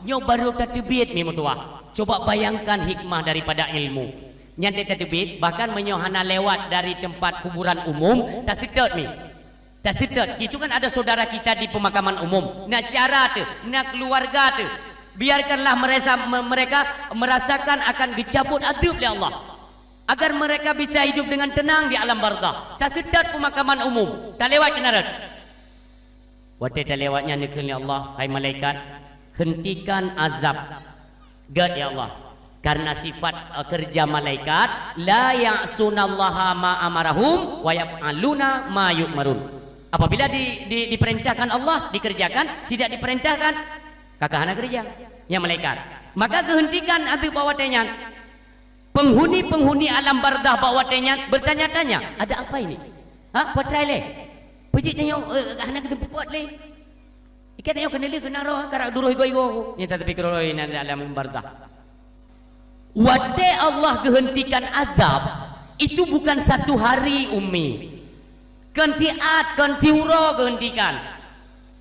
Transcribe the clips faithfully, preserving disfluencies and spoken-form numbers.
Nyoe barô tateubiet mi meutuwah. Coba bayangkan hikmah daripada ilmu. Nyan teuh tateubiet, bahkan meunyoe hana lewat dari teumpat kuburan umum, taseutôt mi. Taseutôt, itu kan ada saudara kita di pemakaman umum. Na syara teuh, na keluarga teuh. Biarkanlah meresa-, me-, mereka merasakan akan geucabut adeueb lé Allah. Agar mereka bisa hidup dengan tenang di alam barzakh. Taseutôt pemakaman umum, talewat keunan rot. Watée talewat nyan neukheun lé Allah, "Hai malaikat, hentikan azab." Gét ya Allah. Karena sifat, eh, kerja malaikat, "La ya'sunallaha ma amarahum wa yaf'aluna ma yu'marun." Apabila di, di, diperintahkan Allah, dikerjakan, tidak diperintahkan, kakak hana kerja. Nyan malaikat. Maka geuhentikan azab bak watée nyan. Penghuni-penghuni alam barzakh bak watée nyan bertanya-tanya, "Ada apa ini? Ha, peue treuk lé? Peue jeuet tanyoe, eh, hana geuteupeue lé?" Ikei tanyoe keuneulheueh keunan roh, karap duroh igoe-igoe. Nyan tateupeue keudroe-droe nyan di alam barzakh. Watée Allah geuhentikan azab, itu bukan satu hari, Ummi. Kon siat, kon siuroe geuhentikan.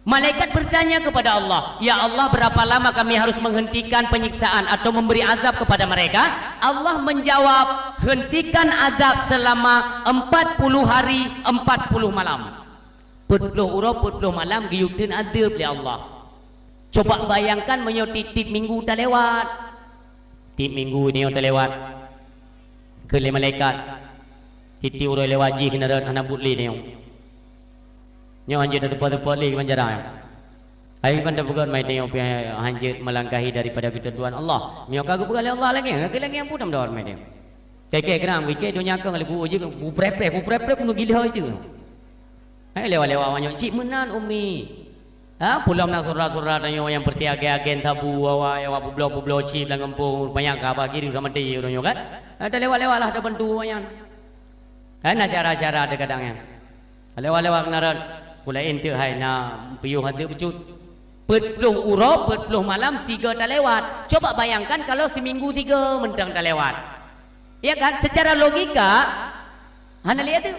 Malaikat bertanya kepada Allah, "Ya Allah, berapa lama kami harus menghentikan penyiksaan atau memberi azab kepada mereka?" Allah menjawab, "Hentikan azab selama empat puluh hari, empat puluh malam." Peuet ploh uroe, peuet ploh malam geuyue teun azab lé Allah. Coba bayangkan meunyoe tiep-tiep minggu talewat. Tiep minggu nyoe talewat. Kheun lé malaikat, tiep-tiep uroe lewat jih keunan rot hana buet lé nyoe. Nyoe hanjeuet tateupeue-teupeue lé keu banjaran. Hai ban tapeugah mai tanyoe pih hanjeuet melangkahi daripada ketentuan Allah. Meunyoe ka geupeugah lé Allah lagée, keu lagée ampu tam dawat mai tanyoe. Keke geram, keke donya keu ngalai ku jih, ku preh-preh, ku preh-preh, ku gila itu. Hai lewat-lewat awak nyoe cit meunan, Ummi. Ha, pulom na syedara-syedara tanyoe nyang peureuteuh agen-agen sabu, awak, awak peubloe-peubloe chip lam gampông, banyak ka bah kiri ka maté ureueng nyoe kan. Ha, talewat-lewat lah tabantu awak nyan. Kan na syedara-syedara teuh kadang nyan. Lewat-lewat keunan rot, peue laén teuh hai na piôh até beucut. Peuet ploh uroe, peuet ploh malam sigoe talewat. Coba bayangkan kalau siminggu sigoe mantong talewat. Ya kan? Secara logika, hana lé teuh.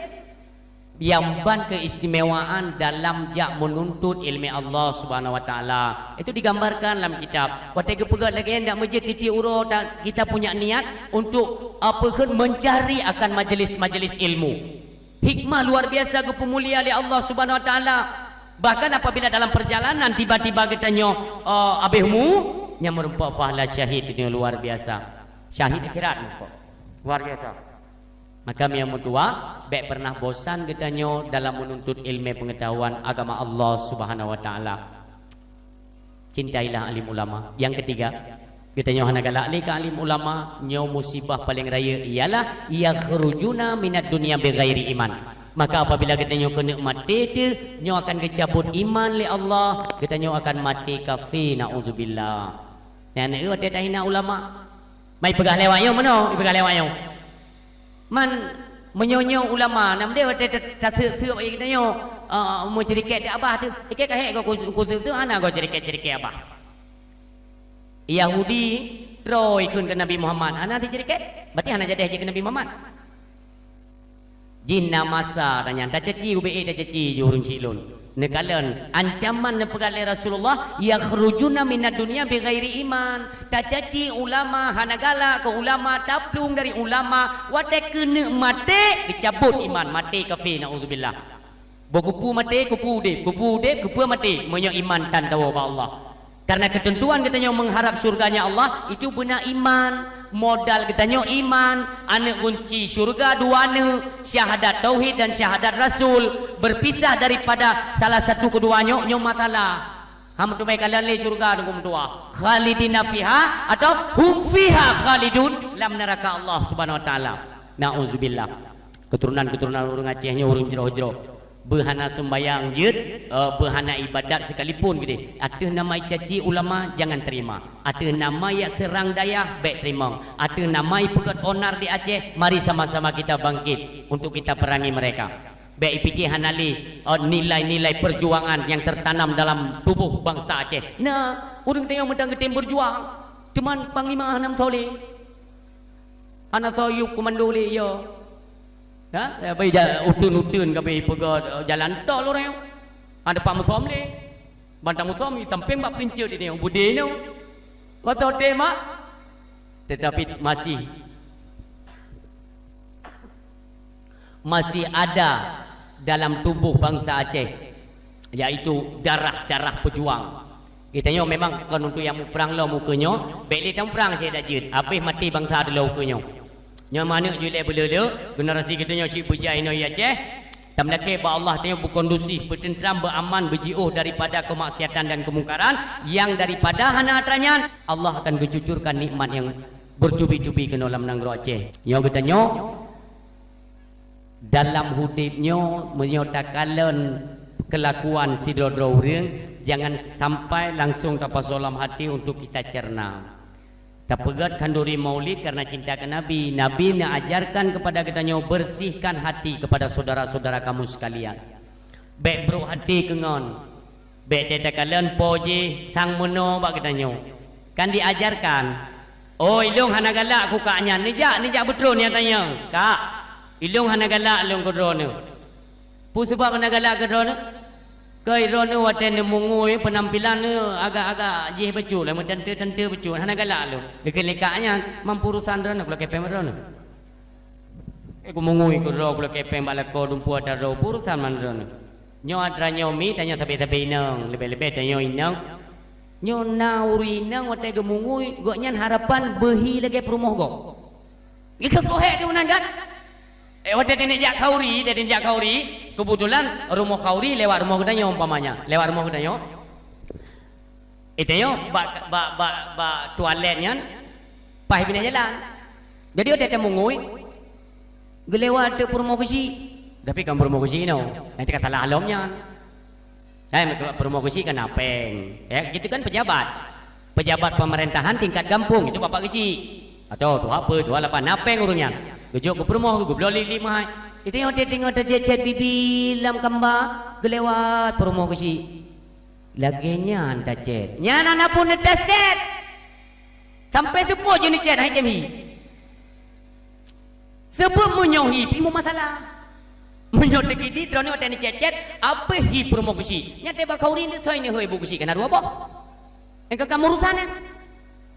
Nyang ban keistimewaan dalam jak menuntut ilmu Allah Subhanahu wa Taala. Itu digambarkan dalam kitab. Watée geupeugah lagée ndak meujeuet tiep-tiep uroe dan kita punya niat untuk, apa kheun, mencari akan majelis-majelis ilmu. Hikmah luar biasa geupeumulia lé Allah Subhanahu wa Taala. Bahkan apabila dalam perjalanan tiba-tiba geutanyoe, eh, abéh mu, nyang meureumpok fahla syahid nyoe luar biasa. Syahid akhirat meureumpok. Luar biasa. Maka meunyoe meutuwah, bék pernah bosan geutanyoe dalam menuntut ilmu pengetahuan agama Allah Subhanahu wa Taala. Cintailah alim ulama. Yang ketiga, geutanyoe hana galak lé keu alim ulama, nyoe musibah paleng rayeuk ialah yakhrujuna minad dunya bighairi iman. Maka apabila geutanyoe keuneuk maté teuh, nyoe akan geucabot iman lé Allah, geutanyoe akan maté kafé, naudzubillah. Nyan watée tahina ulama. Mai peugah lewat nyoe meunoe, peugah lewat nyoe. Man meunyoe-nyoe ulama, nam deh watée ta-, taseuk-seuk bak geutanyoe, eh, meuciriket di abah teuh. Ikei ka hék goe ku-, kuseuek teuh hana goe ciriket-ciriket abah. Yahudi droe ikheun keu Nabi Muhammad, hana siciriket. Berarti hana jadeh jih keu Nabi Muhammad. Jih na masa tanyan, tacaci ubé tacaci jih ureueng chik lôn. Neukalon ancaman neupeugah lé Rasulullah, "Yakhrujuna minad dunya bighairi iman." Tacaci ulama, hana galak keu ulama, taplueng dari ulama, watée keuneuk maté, geucabot iman, maté kafé, naudzubillah. Boh kupu maté, kupu udeb, kupu udeb, kupu maté, meunyoe iman tan tawoe bak Allah. Karena ketentuan geutanyoe mengharap syurganya Allah, itu beuna iman. Modal geutanyoe iman, aneuk gunci syurga dua aneuk, syahadat tauhid dan syahadat rasul, berpisah daripada salah satu keduanya, nyoe masalah. Hana meuteumé kalon lé syurga nunggu meutuwah. Khalidina fiha atau hum fiha khalidun lam neraka Allah Subhanahu wa Taala. Nauzubillah. Keturunan-keturunan ureueng Aceh nyoe ureueng jroh-jroh. Beuhana seumbayang jeuet, eh, beuhana ibadat sekalipun geude. Ateueh nama icaci ulama, jangan terima. Ateueh nama yak serang dayah, bék teurimong. Ateueh nama ipeugét onar di Aceh, mari sama-sama kita bangkit untuk kita perangi mereka. Bék ipike hana lé, eh, nilai-nilai perjuangan yang tertanam dalam tubuh bangsa Aceh. Nah, ureueng tanyoe meuteung geutem berjuang, teuma panglima hana meusoe lé. Hana soe yub komando lé, ya. Ha? Tapi ja-, uteuen-uteuen ka pi peugah, eh, jalan tol ureueng. Hana pat musom lé. Bantang musom sampeng bak peulinceut di nyoe, bude nyoe. Beutôi teuh, mak? Tetapi masih, masih ada dalam tubuh bangsa Aceh, yaitu darah-darah pejuang. Geutanyoe memang kon untuk nyang muprang lom ukeue nyoe, bék lé tamuprang cit dak jeuet, habéh maté bangsa teuh lom ukeue nyoe. Nyoe manök jeuet lé beuleu-leu, generasi geutanyoe cit beujai inoe i Aceh. Tameulakée bak Allah tanyoe beukondusif, beuteuntram, beuaman, beujiôh daripada keumaksiatan dan keumungkaran, nyang daripada hana atra nyan, Allah akan geucucurkan nikmat nyang beutubi-tubi keunoe lam nanggroe Aceh. Nyoe geutanyoe, dalam udeb nyoe, meunyoe takalon keulakuan sidroe-droe ureuëng, jangan sampai langsung tapasoe lam até untuk kita cerna. Tapeugét khanduri maulid karena cinta ke Nabi. Nabi neuajarkan kepada geutanyoe, "Bersihkan hati kepada saudara-saudara kamu sekalian." Bék brok até keu ngon. Bék teuh takalon po jih sang meunoe bak geutanyoe. Kan diajarkan, "Oh, ilong hana galak keu kak nyan. Neujak, neujak beutron nyang tanyong, 'Kak, ilong hana galak lôn keu droeneuh.'" Peue sabab hana galak keu droeneuh? Keu droeneuh watée neumungui, peunampilan neuh agak-agak jih bacut, lé meutante-tante bacut, hana galak lôn. Geukheun lé kak nyan, "Meunyoe urusan droeneuh, kulakée péng droeneuh. Eh, kumungui keu droe, kulakée péng bak lakoe dumpeue atra droe, urusan man droeneuh." Nyoe atra nyoe mi, tanyoe sabe-sabe inong, leubeh-leubeh tanyoe inong. Nyoe na ureuëng inong watée geumungui, gobnyan harapan beuhi lagée peurumoh gob. Ikeu keuhek di meunan kan? Eh, watée teuneuk jak khauri, teuneuk jak khauri, keubeutulan rumoh khauri lewat rumoh geutanyoe umpamanya, lewat rumoh geutanyoe. Geutanyoe bak, bak, bak, bak toilet nyan paih binéh jalan. Jadi watée tamungui, geulewat teuk peurumoh keuchik. Tapi kon peurumoh keuchik inoe, nyang teuka salah lom nyan. Hai, peurumoh keuchik kan na péng. Ya, gitu kan pejabat. Pejabat pemerintahan tingkat gampông, itu bapak keuchik. Atau tuha peuet, tuha lapan, na péng ureuëng nyan. Geujok keu peurumoh, geubloe lik-lik meuhai. Itu nyang teutinggai tacét-cét bibi lam kamba, geulewat peurumoh keuchik. Lagée nyan tacét. Nyan hana pun neutes cét. Sampai seupôt jih neucét, hai tem hi. Sebab meunyoe hi, pih meumasalah. Meunyoe teugidi, droeneuh watée neucét-cét, abéh hi peurumoh keuchik. Nyan teuh bak khauri neusoi neuhôi bu keuchik, kana dua boh. Nyang ka kamoe urusan nyan.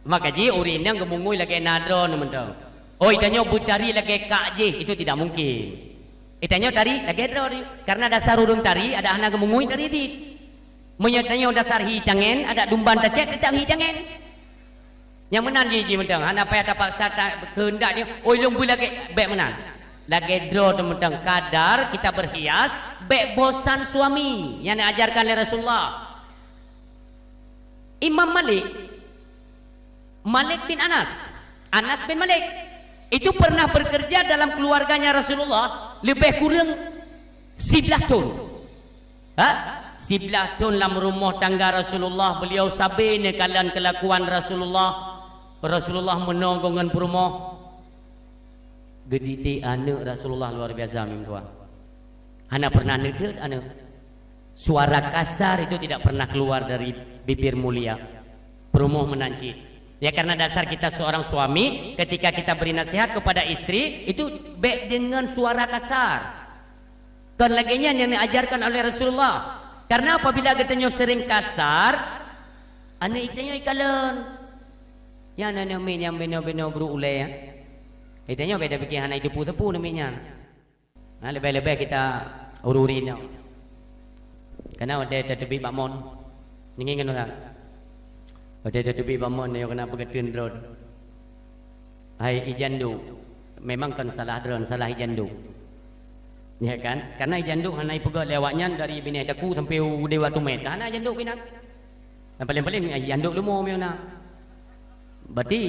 Maka jih ureuëng inong geumungui lagée na droeneuh mantong. Oh, geutanyoe beutari lagée kak jih, itu tidak mungkin. Geutanyoe tari lagée droeneuh. Karena dasar ureuëng tari, adak hana geumungui tari dit. Meunyoe tanyoe dasar hi tangen, adak dumban tacét, teutap hi tangen. Nyang meunan jih, jih mantong, hana payah tapaksa ta-, keuheundak nyoe, "Oi, lôn beu lagée," bék meunan. Lagée droe teuh mantong, kadar kita berhias, bék bosan suami. Nyang neuajarkan lé Rasulullah. Imam Malik, Malik bin Anas, Anas bin Malik, itu pernah bekerja dalam keluarganya Rasulullah lebih kurang siblaih thon. Ha? Siblaih thon lam rumoh tangga Rasulullah, beliau sabe neukalon keulakuan Rasulullah. Rasulullah meunoe goe ngon peurumoh. Geudidik aneuëk Rasulullah luar biasa, meutuah. Hana pernah neuteut aneuëk. Suara kasar itu tidak pernah keluar dari bibir mulia. Peurumoh meunan cit. Ya, karena dasar kita seorang suami, ketika kita beri nasihat kepada istri, itu bék dengan suara kasar. Kon lagée nyan nyang neuajarkan oleh Rasulullah. Karena apabila geutanyoe sering kasar, aneuëk geutanyoe ikalon. Nyan aneuëk miet nyang binoe-binoe brok ulée, ya. Geutanyoe bék tapike hana iteupeue-teupeue aneuëk miet nyan. Nah, leubeh-leubeh kita ureuëng inong. Kana watée tateubiet bak mon, nyang ingat ureuëng. Watée tateubiet bak mon, nyoe kana peugeuteueng droe. Hai ijanduk, memang kon salah droe, salah ijanduk. Ya kan? Karena ijanduk hana ipeugét lé awaknyan dari binéh takue sampai u dewa tumet. Hana ijanduk binan. Yang paling-paling ijanduk leumo meunan. Berarti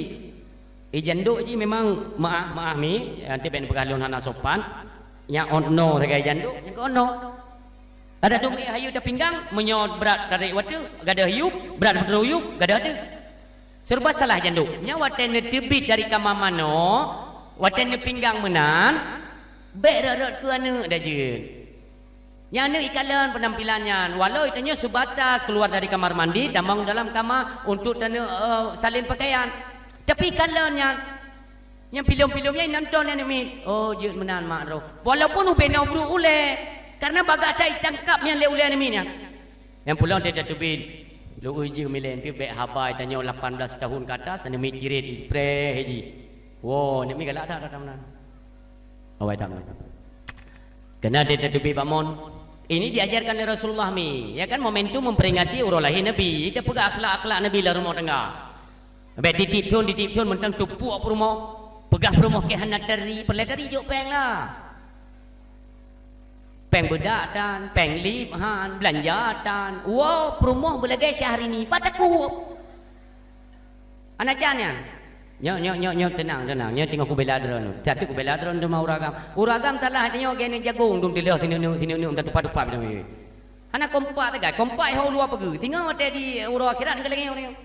ijanduk jih memang maah-maah mi, nanti ben peugah lôn hana sopan. Nyang ono sagai ijanduk, nyang ke ono. Ada tu hayu tapinggang, meunyoe brat tarék watée, gadoh yup, brat beutôi yup, gadoh teuh. Serba salah janduk. Nyan watée neuteubiet dari kama manoe, watée neupinggang meunan, bék rot-rot keu aneuëk dak jeuet. Nyan aneuëk ikalon penampilan nyan, walau itanyoe sebatas keluar dari kamar mandi, tamong dalam kama untuk taneuk, eh, salin pakaian. Tapi ikalon nyan, nyang pilom-pilom nyan nonton aneuëk miet. Oh, jeuet meunan mak droe. Walaupun ubé na brok ulée, karena bagaih that itangkap nyan lé ulée aneuëk miet nyan. Nyang pulang teuh tateubiet. Lôn jeuem ilée eunteuk bék haba tanyoe lapan belas tahun ke atas, aneuk miet cirét, ipreh jih. Woe, aneuk miet galak that, that, that meunan. Awai that meunan. Keunan teubiet bak mon. Ini diajarkan oleh Rasulullah mi. Ya kan, momentum memperingati uroe lahé Nabi. Teupeugah akhlak-akhlak Nabi lam rumoh tangga. Bék tieb-tieb thon, tieb-tieb thon mantong teupuek peurumoh. Peugah peurumoh keu hana tari, peureulée tari jok péng lah. Péng beudak tan, péng lip han, beulanja tan. Woe, peurumoh beulagée Syahrini, pat takot. Hana can nyan. Nyoe, nyoe, nyoe, nyoe, teunang, teunang. Nyoe teungoh kubela droeneuh. Tapi kubela droeneuh teuma ureueng agam. Ureueng agam salah tanyoe geuneuk jagong dum teuloh sineuk-neuk, sineuk-neuk, meutupat-tupat. Hana kompak teugai, kompak ho luwa peugah. Singoh watée di uroe akhirat keu lagée nyoe.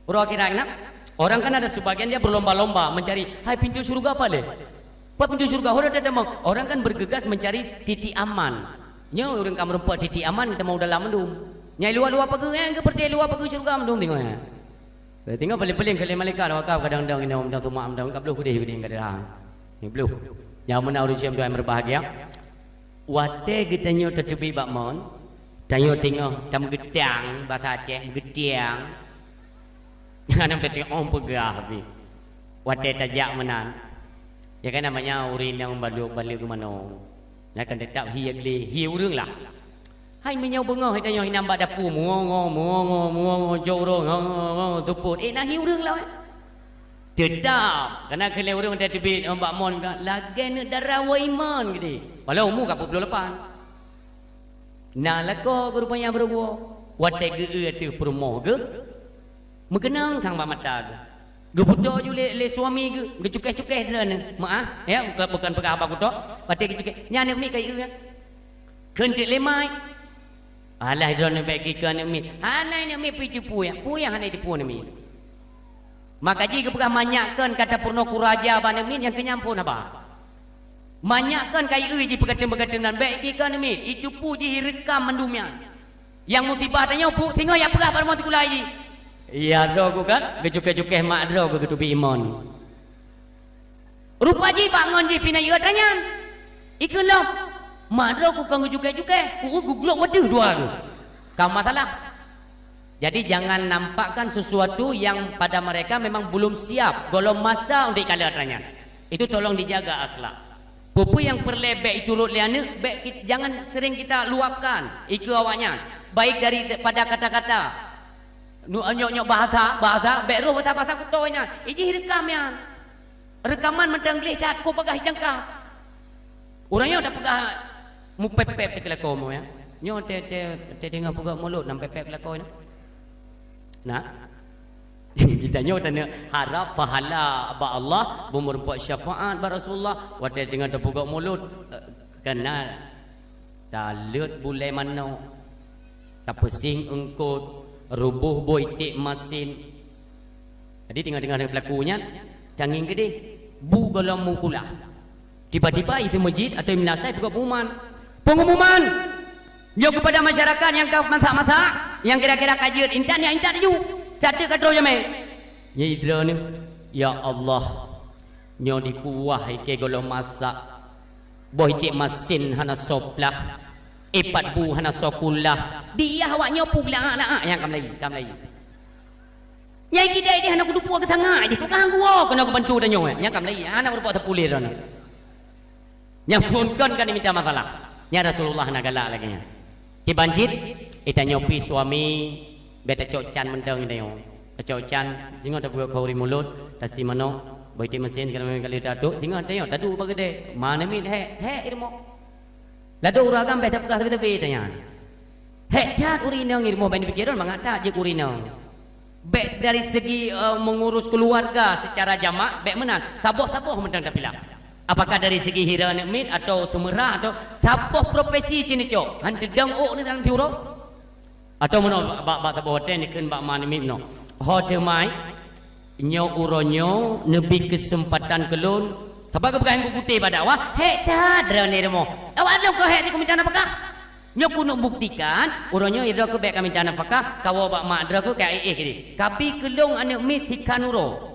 Uroe akhirat na, orang kan ada sebagian dia berlomba-lomba mencari, "Hai, pintu syurga pat lé? Pat pintu syurga?" Orang kan bergegas mencari titik aman. Nyoe ureueng ka meurumpok titik aman, teuma u dalam mandum. Nyang luwa-luwa pageue, nyang geupeureuté luwa pageue syurga mandum singoh nyan. Singoh paléng-paléng keu lé malaikat wakaf kadang-kadang inoe mantong sumak mantong ka bloh keudeh geutanyoe ka deuh. Nyoe bloh. Nyang meunan ureueng syedara meubahagia. Watée geutanyoe tateubiet bak mon, tanyoe teungoh tameugeutang, basa Aceh meugeutang. Hana meuteuteuong peugah pih. Watée tajak meunan, ya kan namanya ureueng nyang balek-balek keumanö. Nyan kan teutap hi gleh, hi ureueng lah. Hai meunyoe beungoh tanyoe inan bak dapu, meungo-ngo, meungo-ngo, meungo-ngo, jok uroe, ngo, ngo, ngo, tupot. Eh, na hi ureueng lah, eh. Teutap, kana keu lé ureueng watée teubiet bak mon ka, lagée neuk dara woe iman geude. Walau umu ka peuet ploh lapan. Na lakoe geuh rupanya beurugoe, watée geu-eu ateueh peurumoh geuh, meukeunong sang bak mata geuh. Geupeutoe ju lé, lé suami geuh, geucukeh-cukeh droeneuh. Meu'ah, ya, bukan, bukan peugah haba kutok, watée geucukeh. Nyan aneuk miet ka i-eu nyan. Kheun teuk lé mai. Alah droeneuh bék geukeue aneuk miet. Hana aneuk miet pih teupeu, peue nyang hana teupeu aneuk miet. Maka jih geupeugah manyak kon ka tapeurunoe kuraja bak aneuk miet nyang keu nyan phon haba. Manyak kon ka i-eu jih peukateung-peukateung nan bék geukeue aneuk miet, iteupeu jih ireukam mandum nyan. Nyang musibah tanyoe pu-, singoh jak peugah bak rumoh sikula jih. Iya droe ku kan, geucukeh-cukeh mak droe ku geuteubiet imon. Rupa jih bak ngon jih pih na yue atra nyan. Ikheun lom, mak droe ku kon geujukeh-jukeh, ku uet geuglok wateuh dua tu. Ka masalah. Jadi jangan nampakkan sesuatu yang pada mereka memang belum siap, golom masa untuk ikala atra nyan. Itu tolong dijaga akhlak. Peue-peue nyang peureulée bék iturot lé aneuk, bék kit-, jangan sering kita luapkan ikeue awaknyan, baik dari pada kata-kata, nu-, nyok-nyok bahasa, bahasa, bék roh bahasa-bahasa kutoe nyan, ijih ireukam nyan. Reukaman mantong gleh that, kok bagah jangka. Ureueng nyoe tapeugah mupép-pép teukeulakoe mo, ya. Nyoe teu-, teu-, teudeungoe peugah mulod nyang pép-pép keulakoe nyoe. Nah. Geutanyoe taneuk harab pahala bak Allah, beumeurumpok syafaat bak Rasulullah, watée teungoh tapeugah mulod, eh, kana Taleuet bulée manok, tapeusieng eungkot, ruboh boh iték masin. Jadi teungoh-teungoh peulaku nyan, tangieng keudeh, bu gohlom meukulah. Tiba-tiba i seumeujid atau i meunasai peugah pengumuman. Pengumuman! Nyoe keupada masyarakat nyang ka masak-masak, nyang kira-kira ka jeuet intat, nyak intat laju. Sateuk ka troh jamé. Nyan i droeneuh, "Ya Allah, nyoe dikuwah ikée gohlom masak." Boh iték masin hana soe plah, ipat bu hana soe kulah. Di yah awak nyoe peue geulak-lak nyang ka meulayi, ka meulayi. Nyang kidai jih hana kuteupue keusangat jih, peugah geuwoe keunoe keubantu tanyoe, nyang ka meulayi, hana meurumpok sapeue lé droeneuh. Nyang phon kon ka jimita masalah. Nyan Rasulullah hana galak lagée nyan. Kiban cit, geutanyoe pih suami, bék tacok can mantong geutanyoe. Tacok can, singoh tapeugah khauri mulod, tasi manok, boh iték masin, kala-kala tatuk, singoh tanyoe taduek bak keudè. Ma aneuk miet hék, hék i rumoh. Ladôm ureueng agam bék tapeugah sabe-sabe tanyan. Hék that ureueng inong i rumoh, bék neupiké droe mangat that jeuet ureueng inong. Bék dari segi, eh, mengurus keluarga secara jamak, bék meunan. Saboh-saboh mantong tapilah. Apakah dari segi hira aneuk miet atau seumeurah atau saboh profesi cit neucok, han teudong ôk neuh dalam siuroe? Atau meunoe bak, bak saboh watèe neukheun bak ma aneuk miet meunoe, "Ho teumai, nyoe uroe nyoe neubi keuseumpatan keu lôn, sabab geupeugah Teungku Putéh bak dakwah, hék that droeneuh i rumoh. Awak lôn keuh hék siku mita nafakah. Nyoe keuneuk buktikan, uroe nyoe i droe keuh bèk ka mita nafakah, kawoe bak mak droe keuh ka éh-éh deh. Kabi keu lôn aneuk miet sikhan uroe."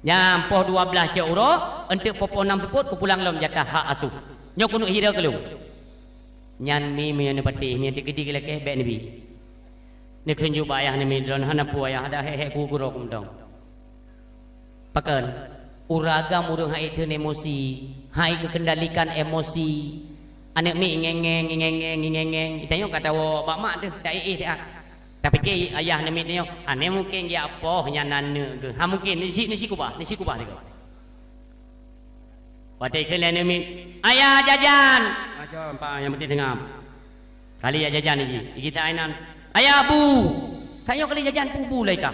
Nyan poh dua blaih cok uroe, eunteuk poh-poh nam seupôt kupulang lom jatah hak asuh. Nyoe keuneuk hira keu lôn. Nyan mi meunyoe neupatéh, meunyoe teukeudi lakèe bèk neubi. Neukheun ju bak ayah namiet droen, hana peue ayah, adak hék-hék ku keudroe kumdong. Pakon? Ureueng agam ureueng han ék theun emosi, han ék geukendalikan emosi. Aneuk miet ngengeng, ngengeng, ngengeng. Tanyoe ka tawoe bak mak teuh, dak éh-éh teuh. Tapike ayah namiet tanyoe, aneuk mungken geujak poh nyan aneuk geuh. Han mungken, neusi, neusi kubah, neusi kubah lé gob. Watèe kheun lé aneuk miet, "Ayah jajan!" Macam pa nyang penting seungab. Kali ya jajan jih, gita inan. "Ayah bu!" Tanyoe kali jajan bu-bu lai ka.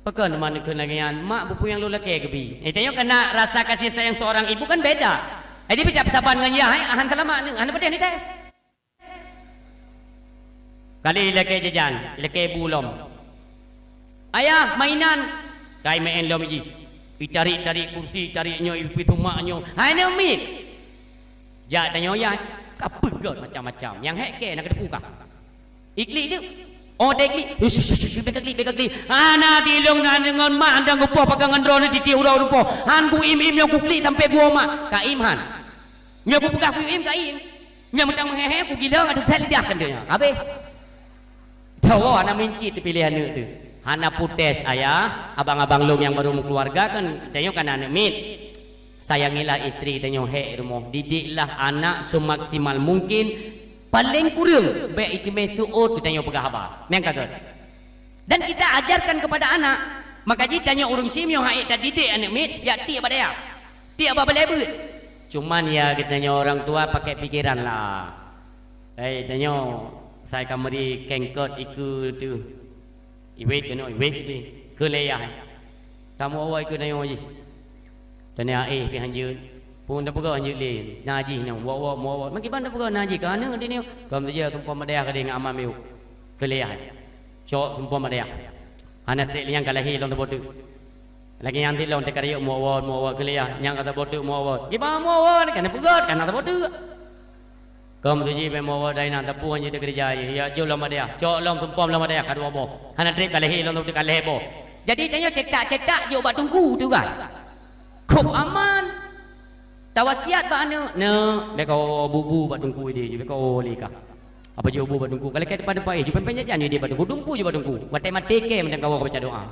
Pakon teuma neukheun lagèe nyan, mak bupu nyang lôn lakèe geubi. Eh, tanyoe kana rasa kasih sayang seorang ibu kan beda. Jadi beda saban ngon yah, eh, han seulamat ni, han peudeh ni teh. Kali ilakèe jajan, ilakèe bu lom. "Ayah, mainan!" Kai maén lom jih. Itarik-tarik kursi, tarik nyoe, ipeusumak nyoe. Hai aneuk miet! Jak tanyoe yah, ka peugöt macam-macam. Nyang hék kèe na keuteupeue kah? Iklik tu. Oh, teu iklik. Ush, ush, ush, ush, bèk klik, bèk klik. Hana dilông na deungon mak, han dang geupoh pakai ngon droeneuh titie uroe geupoh. Han ku im-im nyoe kuklik sampai geuwoe mak. Ka im han. Nyoe kupeugah kuyue im, ka im. Nyang mantong meuhé-hé, kugilong ateueh lidah kan dia. Habéh. Tawoe hana mincit teupiléh aneuk teuh. Hana putes ayah, abang-abang lôn nyang barô meukeuluwarga kan, tanyoe kan aneuk miet. Sayangilah istri tanyoe hék rumoh. Didiklah anak semaksimal mungkin. Paleng kureueng, bèk iteumé seuôt geutanyoe peugah haba. Nyang ka gèt. Dan kita ajarkan kepada anak. Maka jih tanyoe ureueng simiyueng han ék tadidik aneuk miet, jak tiek bak dayah. Tiek bak balèe beuet. Cuman ya, geutanyoe orang tua pakai pikiran lah. Hei, tanyoe, sai ka meuri kengkot ikeue teuh. Iwet keunoe, iwet teuh. Keu lé yah. Kamoe awai keu tanyoe jih. Tanyoe éh pih hanjeuet. Phôn tapeugah hanjeuet lé. Na jih nyoe, wot-wot, wot-wot. Meukiban tapeugah na jih keu aneuk di nyoe. Ka meuteuja tumpom madayah keudéh ngon aman miyueb. Keu lé yah. Cok tumpom madayah. Hana trép lé nyang ka lahé lom saboh teuk. Lagèe nyan cit lom teuka rayeuk muwot-wot, muwot-wot keu lé yah, nyang ka saboh teuk muwot-wot. Kiban muwot-wot, ka na peugöt, ka na saboh teuk. Keu meutuji bèk muwot-wot dai na, tapue jih teukeurija jih, ya jôh lom madayah, cok lom tumpom lom madayah, ka dua boh. Hana trép ka lahé lom, ka lahé boh. Jadi tanyoe cetak-cetak jôk bak teungku teuh kan. Kôp aman. Tawasiat bak aneuk, "Neuk, bèk kawoe bu-bu bak teungku idéh, bèk kawoe lé kah." Apa jôk bu bak teungku? Ka lakèe teumpat-teumpat, eh, jôk pèng-pèng jajan idéh bak teungku, dumpeue jôk bak teungku. Watèe maté kèe mantong kawoe baca doa.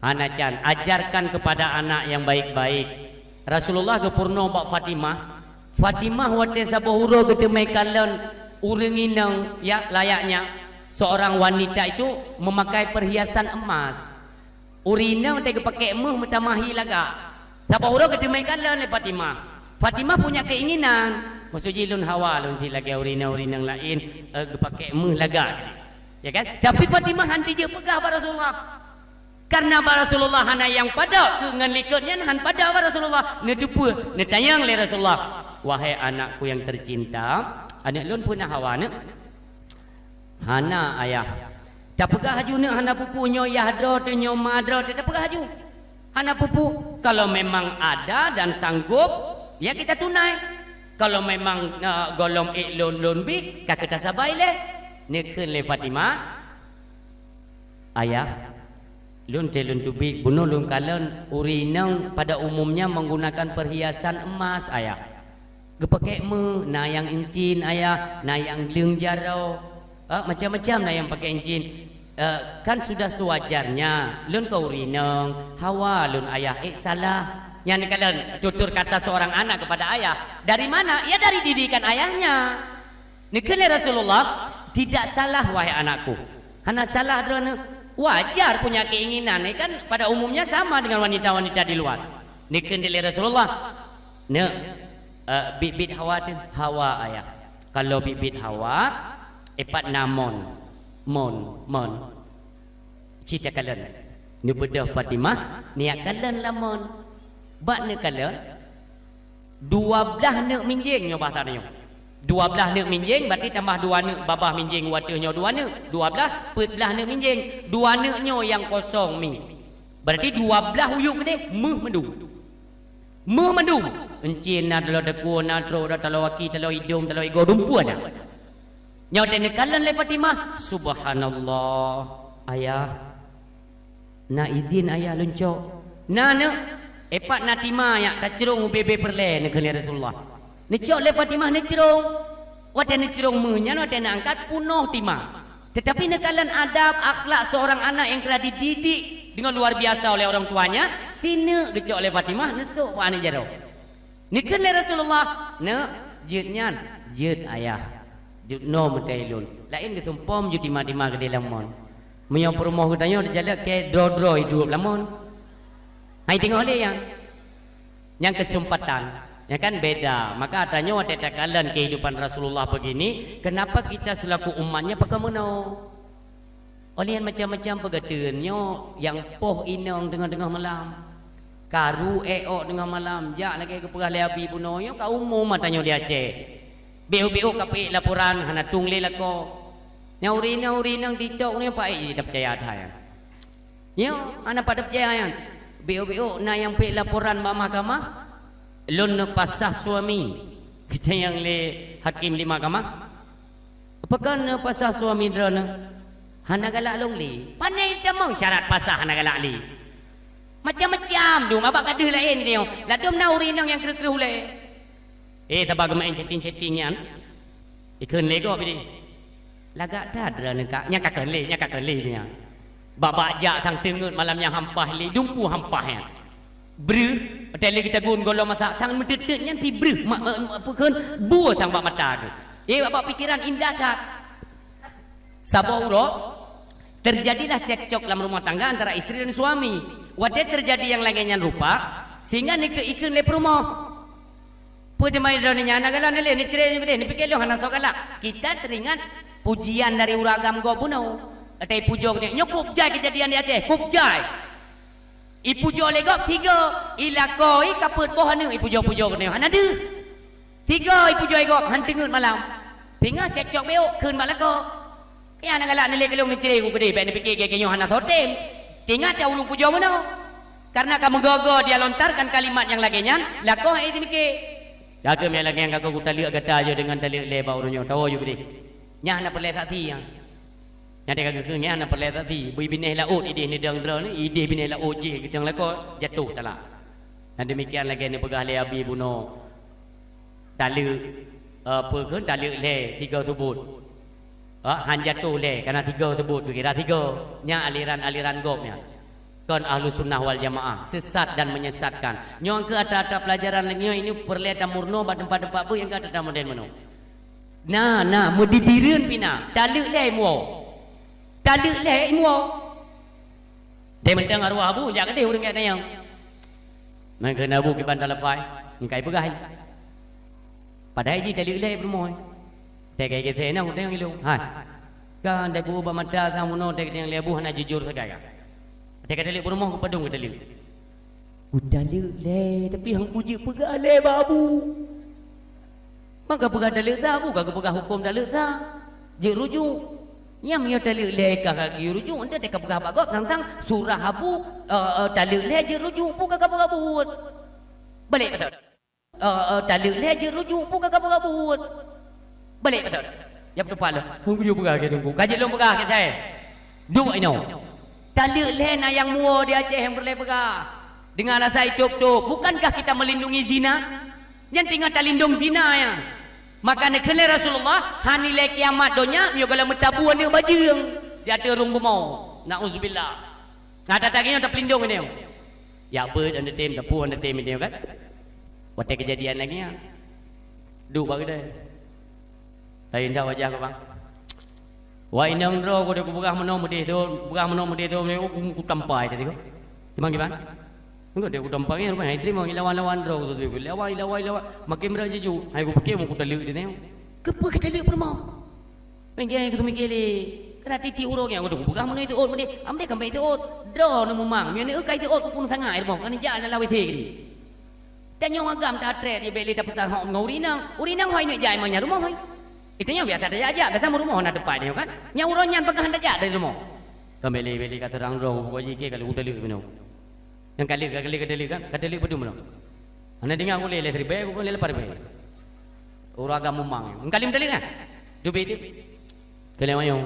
Hana can, ajarkan kepada anak yang baik-baik. Rasulullah geupeurunoe bak Fatimah. Fatimah watèe saboh uroe geuteumé kalon ureueng inong, ya, layaknya seorang wanita itu memakai perhiasan emas. Ureueng inong watèe geupakék méuh meutamah hi lagak. Saboh uroe geuteumé kalon lé Fatimah. Fatimah punya keinginan, maksud jih lôn hawa lôn sit lagèe ureueng inong-ureueng inong laén, eh, geupakék méuh lagak. Ya kan? Tapi Fatimah han jijeuet peugah bak Rasulullah. Karena bak Rasulullah hana nyang padub keu ngon likot nyan, han padub bak Rasulullah. Neuteupeue, neutanyong lé Rasulullah, "Wahai anakku yang tercinta, aneuk lôn peue na hawa aneuk?" "Hana, Ayah." Tapeugah laju neuk hana peue-peue, nyoe yah droe teuh, nyoe ma droe teuh, tapeugah laju. Hana peue-peue. Kalau memang ada dan sanggup, ya kita tunai. Kalau memang, eh, gohlom ék lôn, lôn bi, ka keu tasabai lé. Neukheun lé Fatimah, "Ayah, lôn teuh lôn teubiet, bunoe lôn kalon ureueng inong pada umumnya menggunakan perhiasan emas, Ayah. Geupakék méuh, na nyang euncin, Ayah, na nyang leueng jaroe, eh, macam-macam na nyang pakék euncin. Eh, kan sudah sewajarnya, lôn ka ureueng inong, hawa lôn, Ayah, ék salah." Nyan kalon tutur kata seorang anak kepada ayah. Dari mana? Ya, dari didikan ayahnya. Neukheun lé Rasulullah, "Tidak salah, wahai anakku." Hana salah droeneuh. Wajar punya keinginan, eh, kan pada umumnya sama dengan wanita-wanita di luar. Neukheun lé Rasulullah, "Neuk, eh, biet-biet hawa teuh." "Hawa, Ayah." "Kalau biet-biet hawa, eh, pat na mon." Mon, mon. Ci takalon. Neubeudôh Fatimah, neujak kalon lam mon. Bak neukalon, dua blaih neuk minjeng nyoe bahasa nyoe. Dua blaih neuk minjeng, berarti tambah dua neuk babah minjeng u ateueh nyoe dua neuk. Dua blaih, peuet blaih neuk minjeng. Dua neuk nyoe nyang kosong mi. Berarti dua blaih uyuek keudéh, méuh mandum. Méuh mandum. Euncin na taloe teukue, na trok na taloe gaki, taloe idong, taloe igoe, dumpeue na. Nyoe teuh neukalon lé Fatimah, "Subhanallah, Ayah. Na idin Ayah lôn cok?" "Na, Neuk." "Eh, pat na tima nyak tacrông ubé-bé peureulèe," neukheun lé Rasulullah. Neucok lé Fatimah neucrông. Watèe neucrông méuh nyan, watèe neuangkat punoh tima. Tetapi neukalon adab akhlak seorang anak yang telah dididik dengan luar biasa oleh orang tuanya, sineuk geucok lé Fatimah, neusok bak aneuk jaroe. Neukheun lé Rasulullah, "Neuk, jeuet nyan, jeuet ayah. Jeuet noe meutai lôn. Laén geusumpom jeuet tima-tima keudeh lam mon. Meunyoe peurumoh geutanyoe teujalak keu droe-droe iduek lam mon." Hai teungoh lé nyan. Nyang keuseumpatan, ya kan, beda. Maka tanyoe watée takalon kehidupan Rasulullah begini, kenapa kita selaku umatnya pakon meunoe? Oleh macam-macam peugah teun nyoe nyang poh inong teungoh-teungoh malam. Karu ék ôk teungoh malam, jak lagée geupeugah lé Abi bunoe nyoe ka umum mata nyoe di Aceh. Biôk-biôk ka peuék laporan hana tueng lé lakoe. Nyang ureueng inong, ureueng inong TikTok nyoe paék jih tapeucaya that nyan. Nyoe hana pat tapeucaya nyan. Biôk-biôk na nyang peuék laporan bak mahkamah, lôn neupasah suami. Geutanyong lé hakim di mahkamah, "Pakon neupasah suami droeneuh? Hana galak lôn lé." Pane tamong syarat pasah hana galak lé. Macam-macam dum, abak ka deuh laén nyoe. Ladôm na ureueng inong nyang kreueh-kreueh ulée. Eh, taba geumeu'en chatting-chatting nyan. Ikheun lé gob ideh. Lagak that droeneuh ka, nyang ka kheun lé, nyang ka kheun lé nyan. Bak-bak jak sang teungeut malam nyang hampah lé, dumpeue hampah nyan. Breuh, watée lé geutagun gohlom masak, sang meuteut-teut nyan si breuh, ma-, ma-, ma-, peue kheun, bue sang bak mata geuh. Eh, bak, bak pikeran indah that. Saboh uroe, terjadilah cekcok lam rumah tangga antara istri dan suami. Watée terjadi nyang lagée nyan rupa, sehingga neukeu ikheun lé peurumoh. Peue teuma droeneuh nyan, na galak neulée, neucre nyoe keudeh, neupike lôn hana soe galak. Kita teringat pujian dari ureueng agam gob bunoe. Watée ipujoe keunoe, nyoe kub jai keujadian di Aceh, kub jai. Ipujoe lé gob tiga, ilakoe ka peuet boh aneuëk ipujoe-pujoe keunoe, hana deuh. Tiga ipujoe gob, han teungeut malam. Teungoh cekcok biôk, kheun bak lakoe. Kaya na galak neulée keu lôn neucre ku keudeh, bék neupike gée-gée nyoe hana soe tem. Teungoh ta ulôn pujoe meunoe. Karena ka meugoe-goe dia lontarkan kalimat nyang lagée nyan, lakoe hai teumike. Cakeuem nyang lagée nyan ka kutaleuek gata yoh deungon taleuek lé bak uroe nyoe, tawoe yoh keudeh. Nyan hana peureulée saksi nyan. Nyan ka geukheun nyan hana peureulée saksi. Bui binéh laôt ideh neudong droeneuh, ideh binéh laôt jih geudong lakoe, jatoh talak. Dan demikian lagée neupeugah lé Abi bunoe. Taleuek, eh, peue kheun taleuek lhée sigoe subot. Ah, han jatoh lhée, kana sigoe subot geukira sigoe. Nyan aliran-aliran gob nyan. Kon Ahlus Sunnah wal Jamaah, sesat dan menyesatkan. Nyoe keuh ata-ata pelajaran lagée nyoe ini peureulée tameurunoe bak teumpat-teumpat beuh nyang ka ata-ata modern meunoe. Na, na, meudibireuen pih na, taleuek lhée imuwoe. Taleuek lhée imuwoe. Dai mantong arwah Abu jak keudeh ureuëng gét nyan. Meukeuna Abu kiban talafai, engkai peugah. Padahai jih taleuek lhée peurumoh. Teuka geuseunang udeueng ilong. Hai. Ka dai ku bak mata sang bunoe teuka lé Abu hana jujur sagai ka. Teuka taleuek peurumoh ku padum ka taleuek. Kutaleuek lé, tapi han kujeuet peugah lé bak Abu. Maka peugah taleuek sa, Abu ka geupeugah huköm taleuek sa. Jeuet rujuk. Nyang meunyoe taleuek lé ka, ka geuyue rujuk, enteuk teuka peugah bak gob, sang-sang surah Abu, eh, eh, taleuek lé jeuet rujuk, peue ka, ka peugah buet. Balek beutôi. Eh, eh, taleuek lé jeuet rujuk, peue ka, ka peugah buet. Balek beutôi. Ya beutôi pala. Hong geuyue peugah keu teungku. Ka jeuet lôn peugah keu saya. Duek inoe. Taleuek lé na nyang muwoe di Aceh nyang peureulée peugah. Deungon alasan itôb-tôb, bukankah kita melindungi zina? Nyan teungoh talindong zina nyan. Maka neukheun lé Rasulullah, han ilée kiamat donya, meunyoe gohlom meutabu aneuëk bajeueng di ateueh rhueng bumoe. Nauzubillah. Nah, ata-ata nyoe tapeulindong nyoe. Ya beuet aneuëk tem, tapu aneuëk tem nyoe kan. Watée keujadian lagée nyan. Duek bak keudée. Laén that wajah keu bang. Wah inong droe ku deh kupeugah meunoe meudeh thon, peugah meunoe meudeh thon, ku, ku tampai tadi ku. Cuma kiban? Engkau deh ku tampai nyan, rupanya hai teurimong ilawan-lawan droe ku tu, ilawan, ilawan, ilawan. Makin berat jiju. Hai ku pikir mau ku taleuek dia tengok. Keupeue ka taleuek peurumoh? Mengke ku mikir lé. Kena titik uroe nyan, ku peugah meunoe itu ot meudeh. Am deh kan baik itu ot. Droe neumumang, nyan eukai itu ot ku pun sangat rumoh. Kan jak dalam W C gini. Tanyoe agam tatrét di bék lé tapeutah hok ngon ureueng inong. Ureueng inong hoi neuk jai manyang rumoh hoi. Itu nyoe biasa tajak-jak, biasa meurumoh na teumpat nyoe kan. Nyang uroe nyan pakon han tajak dari rumoh. Kan bék lé, bék lé ka seurang droe, buka jih ke kalau utaleuek meunoe. Nyang ka lheueh, ka lheueh, ka lheueh kan, ka lheueh padum meunoe. Hana deungoe ulée lé siribée, bukan lé lapar ribée. Ureueng agam mumang. Nyang ka lheueh taleuek kan? Teubiet tu. Keu lheueh manyong.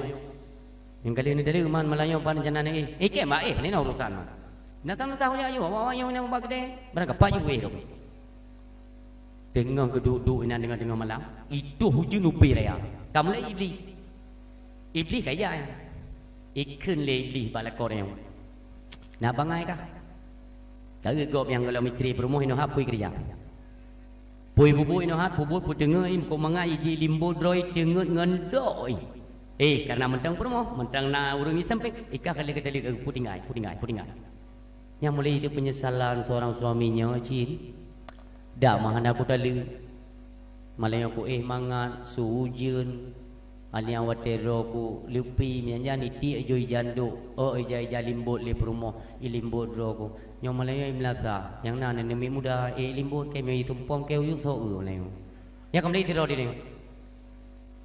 Nyang ka lheueh ni taleuek man malam nyoe pan rencana ni. Eh, eh, kém bah, eh, ni na urusan man. Na tam-tam jak yue, awak-awak nyang na bak keudée. Barang kapak yue wéh tu. Teungoh geuduek-duek inan teungoh-teungoh malam, itu hujeuen ubé raya. Ka mulai Iblih. Iblih ka ijak nyan. Ikheun lé Iblih bak lakoe nyoe, "Na bangai kah? Ka geuh gob nyang gohlom istri peurumoh inoe hapui keureuja. Pui bubu inoe hat, bubu peuteungeut i, meuko mangat iji limbot droe teungeut ngon dok i. Eh, kareuna mantong peurumoh, mantong na ureuëng i sampéng, ikah ka lheueh geutaleuek, peutinggai, peutinggai, peutinggai." Nyang mulai itu penyesalan seorang suami nyoe cit. Dak mah hana kutaleuek. Malam nyoe kuéh mangat, su ujeuen. Alia watée droe ku leupi, mianyan itiek joi jandok, oh ija-ija limbot lé peurumoh, ilimbot droe ku. Nyoe malam nyoe imeulasah, nyang na neumiet muda, éh limbot kée miyueb tumpom kée uyuek tho eu malam nyoe. Nyang ka mulai itu droe di nyoe.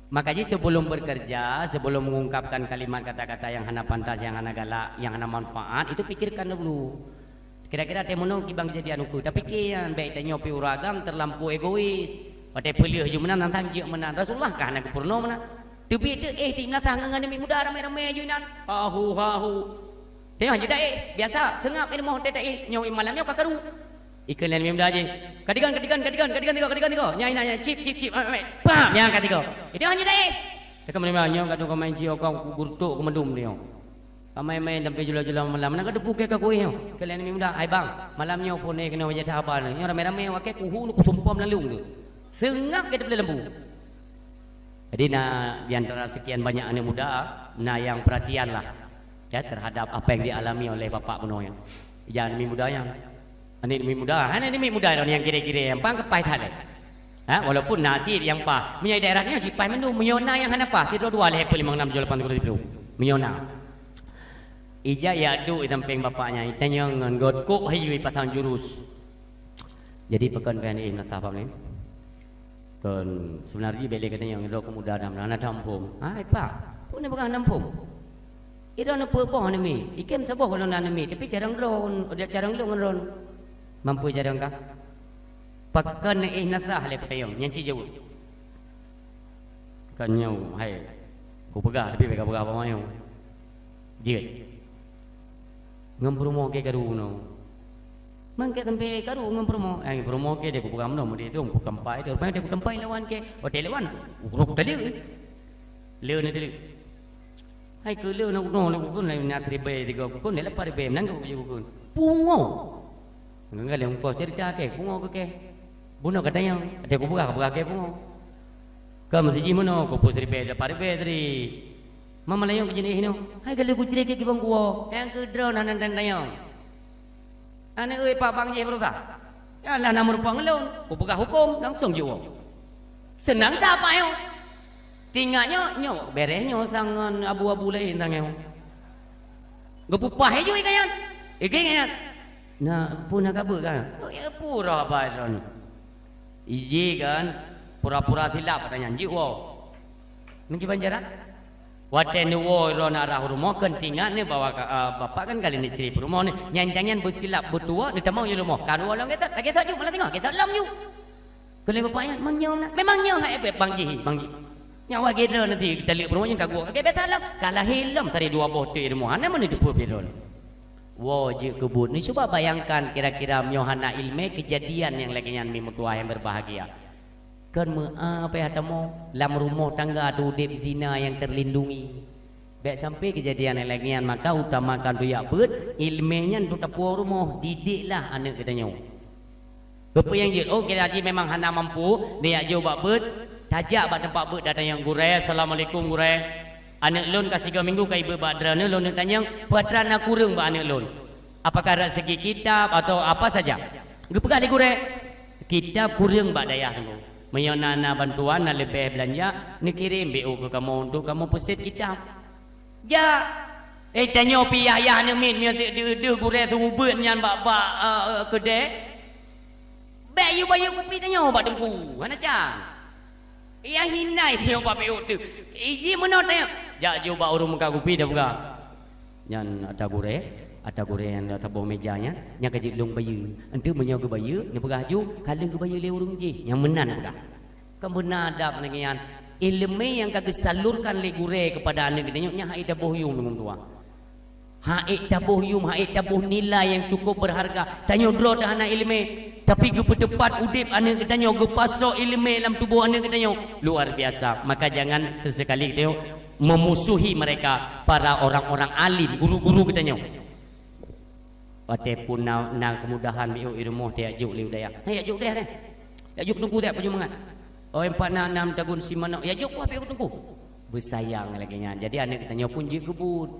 Maka jih sebelum bekerja, sebelum mengungkapkan kalimat kata-kata yang hana pantas, yang hana galak, yang hana manfaat, itu pikirkan dulu. Kira-kira teuh meunoe kibang kejadian ukeue. Tapi kian baik tanyoe pi uragam terlampau egois. Watée peuleueh ju meunan, nang tanjeuek meunan. Rasulullah kah hana geupeurunoe meunan. Teubiet teuh éh ti meunasah ngon aneuk muda ramé-ramé ju inan. Hahu, hahu. Teuh hana jeuet éh. Biasa, seungab ilmu teuh éh. Nyoe malam nyoe ka karu. Ikheun lé aneuk muda jih, "Kadigan, kadigan, kadigan, kadigan tiga, kadigan tiga. Nyai na, nyai, cip, cip, cip, amai, amai. Pam, nyang ka tiga." Itu hanya dai. Kata menerima nyoe, kata kau main ciok kau gurtuk kau mendum dia. Kau main-main sampai jula-jula malam. Nak kata pukul kau kuih nyoe. Kalian aneuk muda, "Hai bang, malam nyoe phone kena wajah sahabat ni. Nyoe ramai-ramai wakai kuhu lu kusumpom lalu tu. Seungab kita beli lembu." Jadi na di antara sekian banyak aneuk muda, na yang perhatianlah ya terhadap apa yang dialami oleh bapak bunoe nyan. Ija aneuk muda nyan. Aneuk muda, hana aneuk muda dah yang kira-kira yang pang kepai that leh. Ha, walaupun na cit yang pah. Meunyoe daerah nyoe cit pah mandum, meunyoe na yang hana pah, sidroe dua lhèe peuet limong nam tujoh lapan sepuluh. Meunyoe na. Ija ya duek di sampéng bapak nyan, itanyong ngon got kok hayu pasang jurus. Jadi pakon pih aneuk meunasah pam ni. Kon sebenarnya bèk lé geutanyoe ngon droe keu muda dan hana tampông. Hai pak, peue neupeugah hana tampông? Idroe neupeuboh aneuk miet, ikém saboh ulôn aneuk miet, tapi carông droe, carông lôn ngon droe. Mampu carông kah? Pakon neuéh nasah lé peutayong, nyan cit jaweueb. Kan nyoe, hai, kupeugah, tapi bèk kapeugah bak manyong. Jeuet. Ngon peurumoh kèe karu bunoe. Mangkèe sampai karu ngon peurumoh. Eh, peurumoh kèe deh kupeugah bunoe, meudeh tu, kukampai tu. Rupanya deh kukampai lawan kèe. Oh, teh lawan. Uroe kutaleuek. Le na taleuek. Hai keu le na bunoe, na bukon, na siribèe tiga bukon, na lapan ribèe, meunan keu bukon. Pungo. Ngon galeng muka cerita kèe, pungo keu kèe. Bunoe ka tanyong, watèe kupeugah, kupeugah kèe pungo. Ka meusi jih meunoe, kupeue siribèe, lapan ribèe tadi. Mama layong keu jeunèh nyoe, hai galeh kucré kèe kibong kuwoe, nyang keu droe na nan tanyong. Aneuk ui, pak bang jih beurusah. Nyan lah na meurumpok ngon lôn, kupeugah hukôm, langsong jiwoe. Seunang that pak nyoe. Tingat nyoe, nyoe, bèrèh nyoe sang ngon abu-abu laén sang nyoe. Geupupah iju ié nyan. Ié nyan. Na, peue na ka beuet ka? Oh, ya, pura bai droeneuh. Iji kan, pura-pura silap ata nyan, jiwoe. Meukiban jarak? Watèe neuwoe droeneuh arah rumoh, kon tingat neuh bahwa ka, ah, bapak kan ka lheueh neutri peurumoh neuh. Nyan tanyan beusilap beutuwoe, neutamong di rumoh. Ka neuwoe lom gèt, lagèe sot ju, malah teungoh, gèt sot lom ju. Keu lé bapak nyan, "Meunyoe na, memang nyoe hai bang jih, bang jih." Nyang wah gèt droeneuh nanti taleuek peurumoh nyan ka gok, ka gèt biasa lom. Ka lahé lom tadi dua boh teuk rumoh, hana meuneuh teupeu pih droeneuh. Woe jeuet keu buet. Neucuba bayangkan kira-kira meunyoe hana ileumèe keujadian nyang lagèe nyan mi meutuwah nyang berbahagia. Kon meu'ah pih hatamoe, lam rumoh tangga tu udép zina nyang terlindungi. Bèk sampai keujadian nyang lagèe nyan, maka utamakan tujak beuet, ileumèe nyan tu tapuwoe rumoh, didiklah aneuk geutanyoe. Keupeue nyang jeuet, oh, kira jih memang hana mampu, neujak jok bak beuet, tajak bak teumpat beuet, datang nyang gurèe, "Assalamualaikum, gurèe." Aneuk lôn ka sigoe minggu ka ibeuet bak droeneuh, lôn neuk tanyong, peue atra na kureueng bak aneuk lôn? Apakah dari segi kitab atau apa saja? Geupeugah lé gurèe, kitab kureueng bak dayah teungku. Meunyoe na, na bantuan, na leubeh beulanja, neukirém B O keu kamoe untuk kamoe peusép kitab. Jak, eh, tanyoe pih yah-yah aneuk miet, meunyoe deuh, deuh gurèe seumeubeuet nyan bak, bak, eh, keudè. Bèk yue bayeue kupi tanyoe bak teungku, hana can. Nyang hina tanyoe bak B O teuh. Iji meunoe tanyoe. Jak ju bak ureueng meukat kupi tapeugah. Nyan atra gurèe, atra gurèe nyang saboh meuja nyan, nyan ka jeuet lôn bayeue. Enteuk meunyoe geubayeue, neupeugah ju, ka lheueh geubayeue lé ureueng jih, nyang meunan neupeugah. Kan beuna adab lagèe nyan. Ileumèe nyang ka geusalurkan lé gurèe keupada aneuk geutanyoe, nyan hana taboh yuem deungon tuha. Hana taboh yuem, hana taboh nilai nyang cukup berharga. Tanyoe droe teuh hana ileumèe, tapi geupeuteupat udép aneuk geutanyoe, geupasoe ileumèe lam tuboh aneuk geutanyoe. Luar biasa. Maka jangan sesekali geutanyoe memusuhi mereka, para orang-orang alim, guru-guru geutanyoe. Watée pun na, na kemudahan miôk i rumoh teuh jak jok lé u dayah. Hai, jak jok u dayah deh. Jak jok teungku, jak pajoh mangat. Oh, empat na nam tagun si manok. Jak jok kuah piôh teungku. Beusayang lagée nyan. Jadi aneuk geutanyoe pun jeuet keubuet.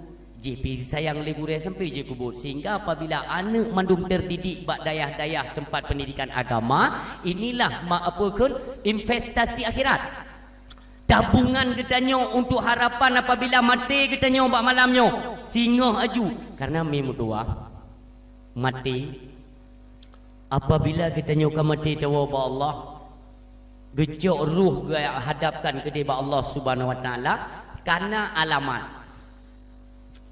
Jih pi sayang lé gurée sampai jeuet keubuet. Sehingga apabila aneuk mandum terdidik bak dayah-dayah tempat pendidikan agama, inilah ma-, apa kheun, investasi akhirat. Tabungan geutanyoe untuk harapan apabila maté geutanyoe bak malam nyoe. Singoh aju. Karena mi meutuah maté. Apabila geutanyoe ka maté tawoe bak Allah, geucok ruh geuhadapkan keudeh bak Allah Subhanahu Wa Taala, kana alamat.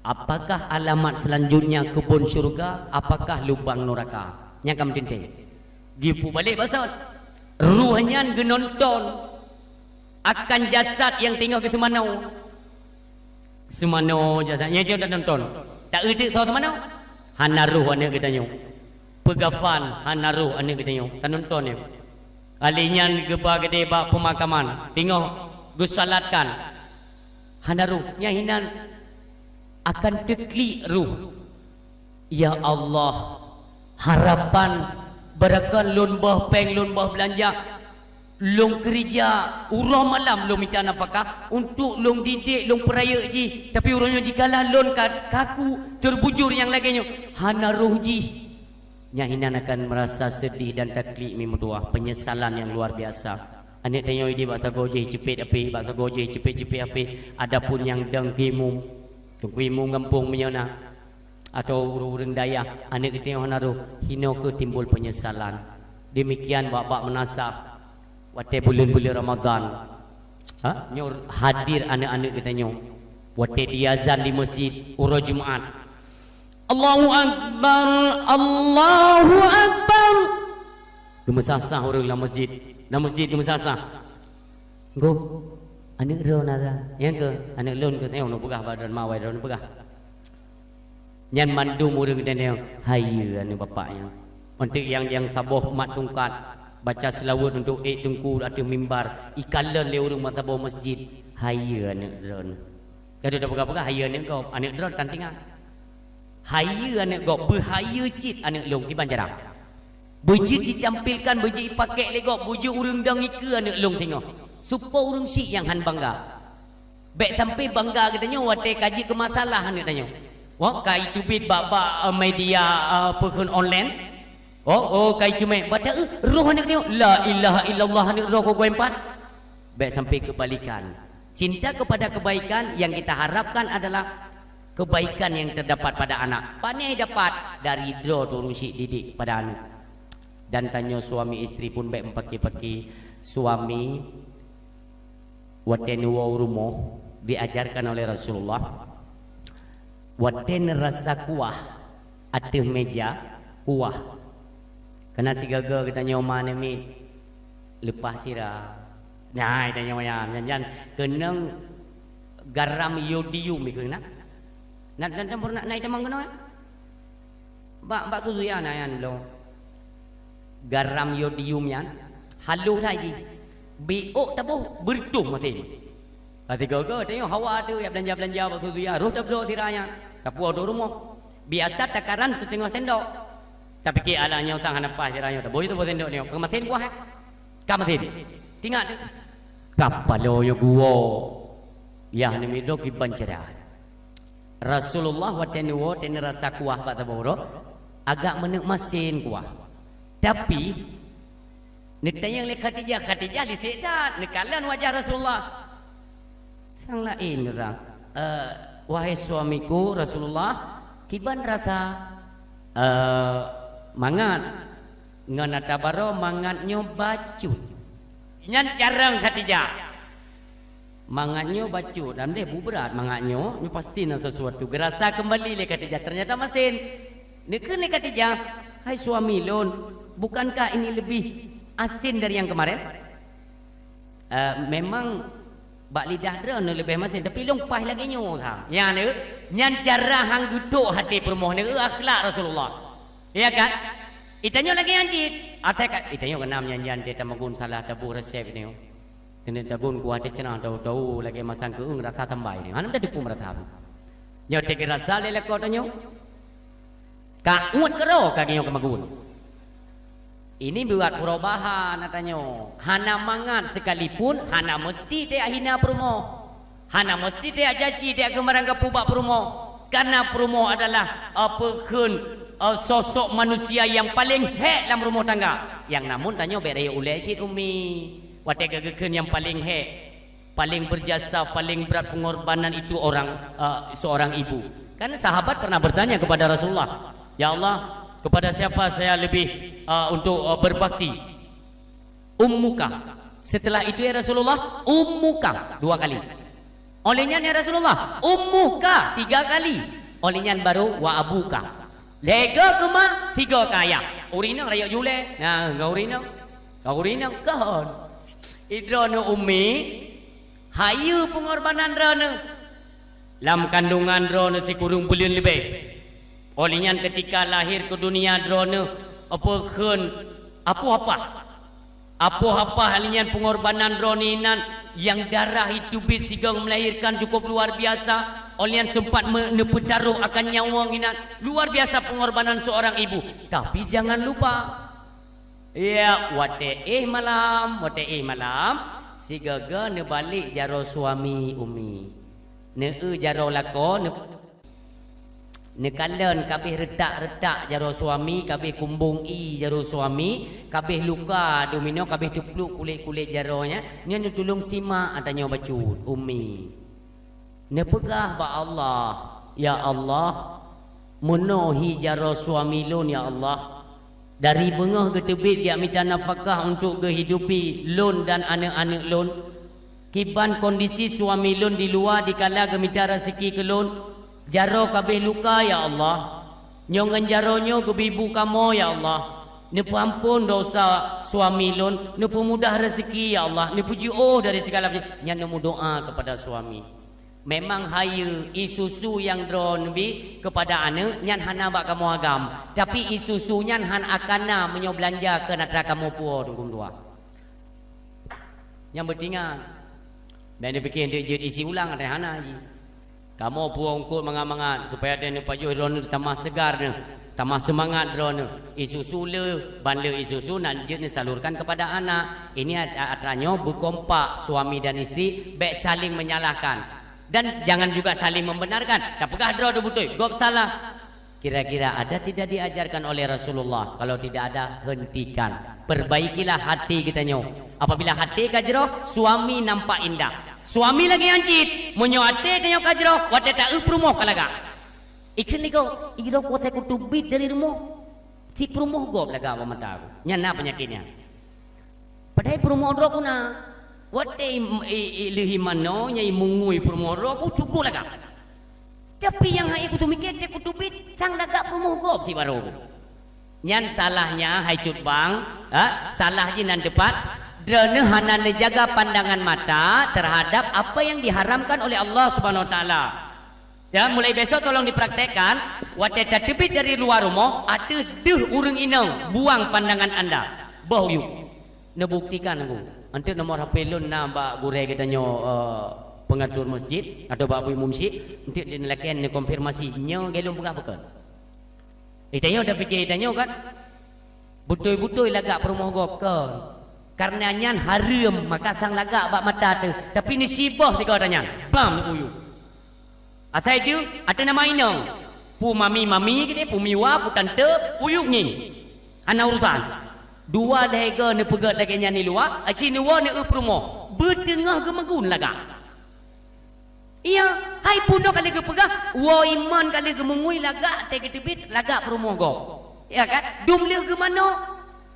Apakah alamat selanjutnya kebun syurga, apakah lubang neraka? Nyang ka meuteuntée. Geupeubalek bak saut. Ruh nyan geunonton akan jasad nyang teungoh geuseumanoe. Seumanoe jasad nyan jeuet tanonton. Tak euteuk soe seumanoe? Hana roh aneuk geutanyoe. Peugafan hana roh aneuk geutanyoe. Tanonton nyoe. Ahli nyan geuba keudeh bak peumakaman. Teungoh geusalatkan. Hana roh. Nyan hinan akan teuklik roh. Ya Allah, harapan beureukat lôn boh péng, lôn boh beulanja, lôn keureuja uroe malam lôn mita nafakah untuk lôn didik, lôn peurayeuk jih, tapi uroe nyoe jikalau lôn ka kaku teubujur nyang lagée nyoe, hana roh jih. Nyan hinan akan meurasa seudeh dan taklik mi meutuah, peunyesalan nyang luar biasa. Aneuk tanyoe ideh bak sagoe jih ceupet apé, bak sagoe jih ceupet-ceupet apé, adapun nyang dong keu imum, teungku imum gampông meunyoe na, atau ureuëng-ureuëng dayah, aneuk geutanyoe hana roh, hinoe kheueh timbul peunyesalan. Demikian bak-bak meunasah, watée buleuen-buleuen Ramadhan, ha? Nyoe hadir aneuk-aneuk geutanyoe, watée diazan di masjid uroe Jumat, "Allahu Akbar, Allahu Akbar." Geumeusah-sah ureuëng lam masjid, lam masjid geumeusah-sah. Goh, aneuk droe na ta? Nyang keu aneuk lôn keu teuh neupeugah bak droe, ma wai droe neupeugah. Nyan mandum ureuëng geutanyoe, hayeue aneuk bapak nyan. Untuk nyang, nyang saboh mat tungkat, baca seulaweuet untuk ék teungku ateueh mimbar, ikalon lé ureuëng meusaboh masjid, hayeue aneuk droe. Ka deuh tapeugah-peugah, hayeue aneuk gob, aneuk droe tan tingat. Hayeue aneuk gob, beuhayeue cit aneuk lôn kiban cara. Beujeuet ditampilkan, beujeuet ipakék lé gob, beujeuet ureuëng dong ikeue aneuk lôn singoh. Supaya ureuëng syiek nyang han bangga. Bék sampai bangga geutanyoe watée ka jeuet keu masalah aneuk tanyoe. Wah, ka iteubiet bak-bak, eh, media, eh, peue kheun online. Oh, oh, ka iteumé. Bata, eh, roh aneuk tanyoe. La ilaha illallah, aneuk roh keu goe empat. Bék sampai keubalikan. Cinta kepada kebaikan yang kita harapkan adalah kebaikan yang terdapat pada anak. Pane dapat dari droe ureuëng syiek didik pada aneuk. Dan tanyoe suami isteri pun bék meupaké-paké suami watée neuwoe u rumoh diajarkan oleh Rasulullah. Watée neurasa kuah ateueh meja, kuah. Kana sigaga geutanyoe ma aneuk miet leupah sira. Nah, geutanyoe nyan, nyan, nyan keunong garam yodium ikeu na. Na, na, na, na, na itamong keunoe. Bak, bak susu ya na nyan lom. Garam yodium nyan haloh that jih. Biôk taboh beureutoh masin. Ka sigoe-goe tanyoe hawa teuh jak beulanja-beulanja bak susu ya, roh tabloe sira nyan, tapuwoe u rumoh. Biasa takaran siteungoh sendok. Tapiké alah nyoe sang hana paih sira nyoe, taboh, taboh sendok nyoe. Ka masin kuah, eh? Ka masin. Tingat teuh. Ka paloe nyoe guwoe. Yah, aneuk miet droe kiban cara. Rasulullah watée neuwoe, watée neurasa kuah bak saboh uroe, agak meuneuk masin kuah. Tapi, neutanyong lé Khadijah, Khadijah lisek that, neukalon wajah Rasulullah. Sang laén geusa, "Eh, wahai suamiku Rasulullah, kiban rasa, eh, mangat?" Ngon ata baroe mangat nyoe bacut. Nyan carông Khadijah. Mangat nyoe bacut, dan deh bubrat mangat nyoe, nyoe pasti na sesuatu. Geurasa kembali lé Khadijah, ternyata masin. Neukheun lé Khadijah, "Hai suami lôn, bukankah ini lebih asin dari yang kemarin?" Eh, memang bak lidah droeneuh leubeh masin, tapi lôn paih lagée nyoe sang. Nyan, eh, nyan cara han geutok até peurumoh nyoe, eh, akhlak Rasulullah. Ya kan? Itanyoe lagée nyan cit. Asai ka, itanyoe keunam nyan, nyan, dia tamagun salah taboh resep nyoe. Keuneuk tagun kuah teuceunah tau-tau lagée masang keueung rasa tambai nyoe. Hana teupeue meurasa pih. Nyoe teugeurasa lé lakoe tanyoe. Ka uet keudroe ka geunyoe keumagun. Ini buat perubahan ata nyoe. Hana mangat sekalipun, hana meusti teuhina peurumoh. Hana meusti teucaci teugeumeuran geupeubak peurumoh. Karena peurumoh adalah, eh, peukheun, eh, sosok manusia nyang paleng hék lam rumoh tangga. Nyang namun tanyoe bék rayeuk ulée cit umi. Watée geukheun nyang paleng hék, paleng berjasa, paleng berat pengorbanan itu orang, eh, seorang ibu. Karena sahabat pernah bertanya kepada Rasulullah, "Ya Allah, kepada siapa saya lebih, eh, untuk, eh, berbakti?" "Ummuka." Setelah itu, "Ya Rasulullah, ummuka," dua kali. Oleh nyan, "Ya Rasulullah, ummuka," tiga kali. Oleh nyan baru, "Wa abuka." Lhée go keu ma, sigo keu ayah. Ureueng inong rayeuk julée. Nah, ka ureueng inong. Ka ureueng inong kon. Idroeneuh umi, hayeue peungorbanan droeneuh. Lam kandungan droeneuh sikureueng buleuen leubeh. Oleh nyan ketika lahir keu dunia droeneuh, apa kheun apoh apah. Apoh apah, oleh nyan peungorbanan droeneuh inan nyang darah iteubiet sigoe melahirkan cukup luar biasa. Oleh nyan sempat me-, neupeutaroh akan nyawöng inan. Luar biasa pengorbanan seorang ibu. Tapi jangan lupa, ya, watée éh malam, watée éh malam, sigoe-goe neubalek jaroe suami umi. Neueu jaroe lakoe, neu-, neukalon kabeh reutak-reutak jaroe suami, kabeh kumbong ie jaroe suami, kabeh luka duminoe, kabeh teupluek kulét-kulét jaroe nyan, nyan neutulông simak ata nyoe bacut, umi. Neupeugah bak Allah, "Ya Allah, meunoe hi jaroe suami lôn, ya Allah. Dari beungoh geuteubiet jak mita nafakah untuk geuhidupi lôn dan aneuëk-aneuëk lôn. Kiban kondisi suami lôn di luwa dikala geumita raseuki keu lôn. Jaroe kabeh luka, ya Allah. Nyoe ngon jaroe nyoe geubi bu kamoe, ya Allah. Neupeuamphon dosa suami lôn, neupeumudah raseuki, ya Allah. Neupeujiôh dari sigala peunye-," nyan neumeudoá keupada suami. Memang hayeue ie susu nyang droeneuh bi keupada aneuëk nyan hana bak kamoe agam, tapi ie susu nyan hana akan na meunyoe beulanja keu atra kamoe puwoe dum dua. Nyang beutingan, bék neupike deuk jeuet isi ulang, atra hana jih. Kamoe puwoe eungkôt mangat-mangat supaya droeneuh pajoh droeneuh tamah seugar neuh, tamah seumangat droeneuh. Ie susu le, ban le ie susu nan jeuet neusalurkan keupada anak. Ini at-, atra nyoe beukompak suami dan istri, bék saling menyalahkan. Dan jangan juga saling membenarkan. Tapeugah droe teuh beutôi, gob salah. Kira-kira ada tidak diajarkan oleh Rasulullah? Kalau tidak ada, hentikan. Perbaikilah hati geutanyoe. Apabila hati ka jroh, suami nampak indah. Suami lagée nyan cit, meunyoe até tanyoe ka jroh, watée taeu peurumoh ka lagak. Ikheun lé gob, "Iroh watée kuteubiet dari rumoh, si peurumoh gob lagak bak mata ku." Nyan na peunyakét nyan. Padahai peurumoh droe ku na. Watée i, i, i, lheueh i manoe nyang i mungui peurumoh droe ku cukôp lagak. Tapi nyang hana kuteumiké, teuh kuteubiet, sang lagak peurumoh gob si barô ku. Nyan salahnya hai cut bang, ha? Salah jih nan teupat, droeneuh hana neujaga pandangan mata terhadap apa yang diharamkan oleh Allah Subhanahu Wa Taala. Ya, mulai besok tolong dipraktekkan, watée tateubiet dari luwa rumoh, ateueh deuh ureuëng inong buang pandangan anda. Boh yuk. Neubuktikan aku. Enteuk nomor H P lôn na bak gurée geutanyoe, eh, pengatur masjid atau bak bu imum syik, enteuk di lakée neukonfirmasi nyoe geuh lôn peugah bukon. Eh, tanyoe dah pikir tanyoe kan? Beutôi-beutôi lagak peurumoh gob kon. Karena nyan hareuem, maka sang lagak bak mata teuh. Tapi neusiboh sigoe tanyan, bam neuuyuek. Asai deuh, ateueh nama inong. Pu mami-mami keudeh, pu miwa, pu tante, uyuek ngieng. Hana urusan. Dua lhée goe neupeugét lagée nyan di luwa, aci neuwoe neueu peurumoh. Beuteungoh geumeugun lagak. Iya, hai bunoe ka lheueh geupeugah, woe iman ka lheueh geumungui lagak, teuh geuteubiet lagak peurumoh gob. Ya kan? Dum lheueh geumanoe,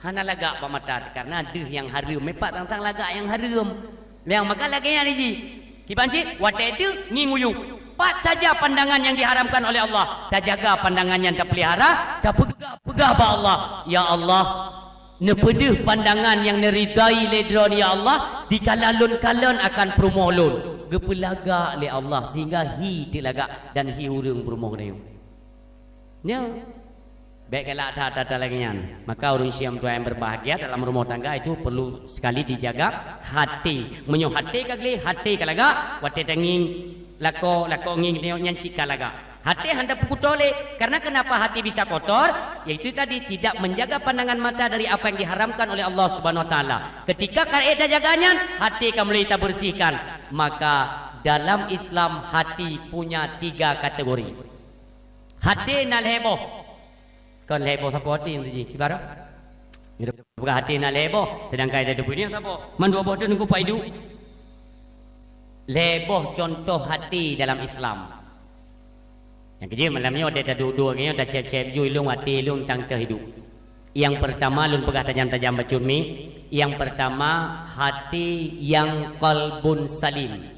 hana lagak bak mata, karena deuh nyang hareuem, meupat sang-sang lagak nyang hareuem. Nyang maka lagée nyan jih. Kiban cit, watée deuh ngieng uyuek. Pat saja pandangan yang diharamkan oleh Allah, tajaga pandangan nyan, tapeulihara, tapeugah-peugah bak Allah, "Ya Allah, neupeudeuh pandangan nyang neuridai lé Droeneuh, ya Allah, dikala lôn kalon akan peurumoh lôn." Geupeulagak lé Allah sehingga hi teulagak dan hi ureuëng peurumoh geutanyoe. Nyoe. Bék galak that atra-atra lagée nyan. Maka ureuëng Syiah tuan yang berbahagia, dalam rumah tangga itu perlu sekali dijaga hati. Meunyoe hati ka gleh, hati ka lagak, watée tangieng lakoe, lakoe ngieng nyan cit ka lagak. Hati hana peukuto lé. Karena kenapa hati bisa kotor? Yaitu tadi tidak menjaga pandangan mata dari apa yang diharamkan oleh Allah Subhanahu Wa Taala. Ketika ka ék tajaga nyan, hati ka mulai tabersihkan. Maka dalam Islam hati punya tiga kategori. Hati na lhée boh. Kon lhée boh sapo hati tu ji, kibar? Peugah hati na lhée boh, sedangkan ada dua puluh sapo. Man dua boh tu nunggu Pak Idu. Lhée boh contoh hati dalam Islam. Nyang keujeuet malam nyoe, watée taduek-duek nyoe, tacép-cép ju ilong hati ilong tang teuh hidup. Yang pertama, lôn peugah tajam-tajam bacut mi. Yang pertama, hati yang qalbun salim.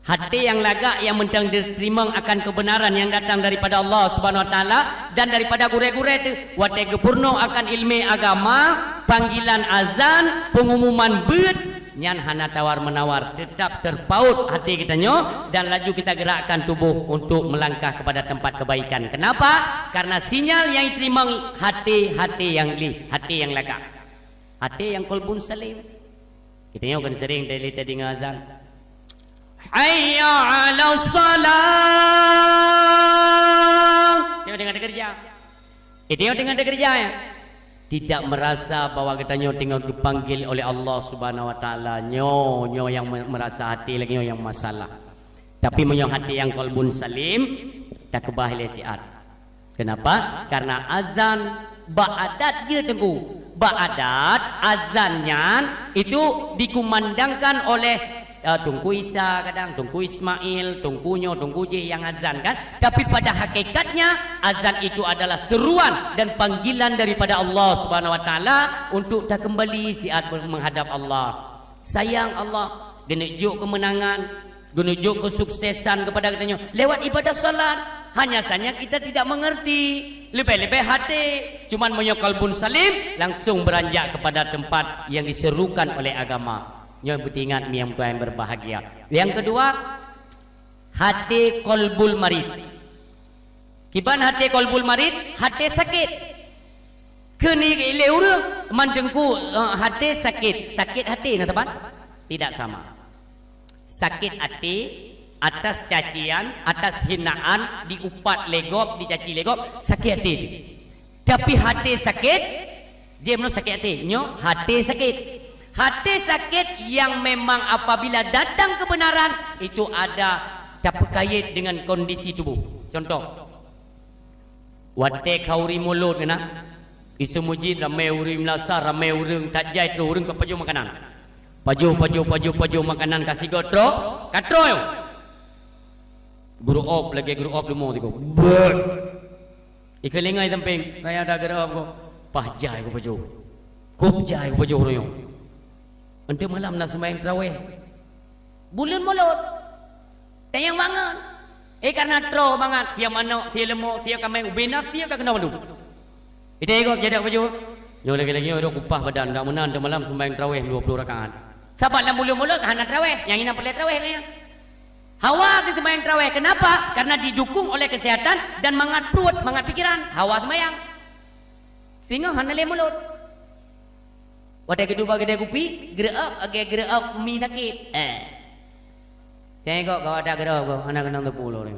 Hati yang lagak yang mantong diteurimong akan kebenaran yang datang daripada Allah Subhanahu Wa Taala dan daripada gurée-gurée teuh. Watée geupeurunoe akan ilmu agama, panggilan azan, pengumuman beuet, nyan hana tawar-menawar, tetap terpaut hati kita nyoe dan laju kita gerakkan tubuh untuk melangkah kepada tempat kebaikan. Kenapa? Karena sinyal yang diteurimong hati-hati yang gleh, hati yang lagak. Hati yang qalbun salim. Kita nyoe kan sering tadi tadi azan. Hayya 'alas shalah. Tengok dengan kerja. Itu yang dengan kerja ya. Tidak merasa bahwa kita nyoe tengok dipanggil oleh Allah Subhanahu Wa Taala. Nyoe, nyoe yang me- merasa hati lagi nyoe yang masalah. Tapi meunyoe hati yang qalbun salim, takeubah lé siat. Kenapa? Karena azan bak adat je teungku. Bak adat azan nyan itu dikumandangkan oleh, eh, Teungku Isa kadang, Teungku Ismail, Teungku nyoe, Teungku jih yang azan kan. Tapi pada hakikatnya azan itu adalah seruan dan panggilan daripada Allah Subhanahu Wa Taala untuk takeumbali siat menghadap Allah. Sayang Allah, geuneuk jok keumeunangan, geuneuk jok keusuksesan kepada geutanyoe lewat ibadah salat. Hanya saja kita tidak mengerti, lebih-lebih hati. Cuman meunyoe qalbun salim, langsung beranjak kepada tempat yang diserukan oleh agama. Nyoe beutingat mi yang tuan yang berbahagia. Yang kedua, hati qalbul marid. Kiban hati qalbul marid, hati sakit. Keuneuk ilée ureuëng, man teungku, eh, hati sakit, sakit hati na teman? Tidak sama. Sakit hati atas cacian, atas hinaan, diupat lé gob, dicaci lé gob, sakit hati tu. Tapi hati sakit, dia menurut sakit hati, nyoe hati sakit. Hati sakit yang memang apabila datang kebenaran, itu ada terkait dengan kondisi tubuh. Contoh, watée khauri mulod keunan, isu mujid ramé ureuëng meulasa, ramé ureuëng tajai troh ureuëng ka pajoh makanan. Pajoh, pajoh, pajoh, pajoh makanan ka sigoe troh, ka troh nyoe. Guru op lagée guru op leumo tiko. Beuet. Ikeu lingoi sampéng, kaya ada guru op ko. Pah jai ku pajoh. Kop jai ku pajoh royong. Untuk malam nak sembahyang tarawih. Buleuen mulod. Tayang bangat. Eh, karena troh bangat, sia manok, sia leumok, sia kaméng, ubena, sia ka keunoe mandum. Ita ego jadak baju. Nyoe lagi-lagi nyoe kupah badan, dak meunan teumalam sembahyang tarawih dua puluh rakaat. Sabab lam bulu mulut hana tarawih, nyang inong peureulée tarawih lagée nyan. Hawa keu sembahyang tarawih, kenapa? Karena didukung oleh kesehatan dan mangat pruet, mangat pikiran. Hawa sembahyang. Singoh hana lé mulut. Watée geuduek bak keudée kupi, geureuok, lagée geureuok mi sakét. Eh. Tengok kau ada geureuok kau, hana keunong teupeu lôn.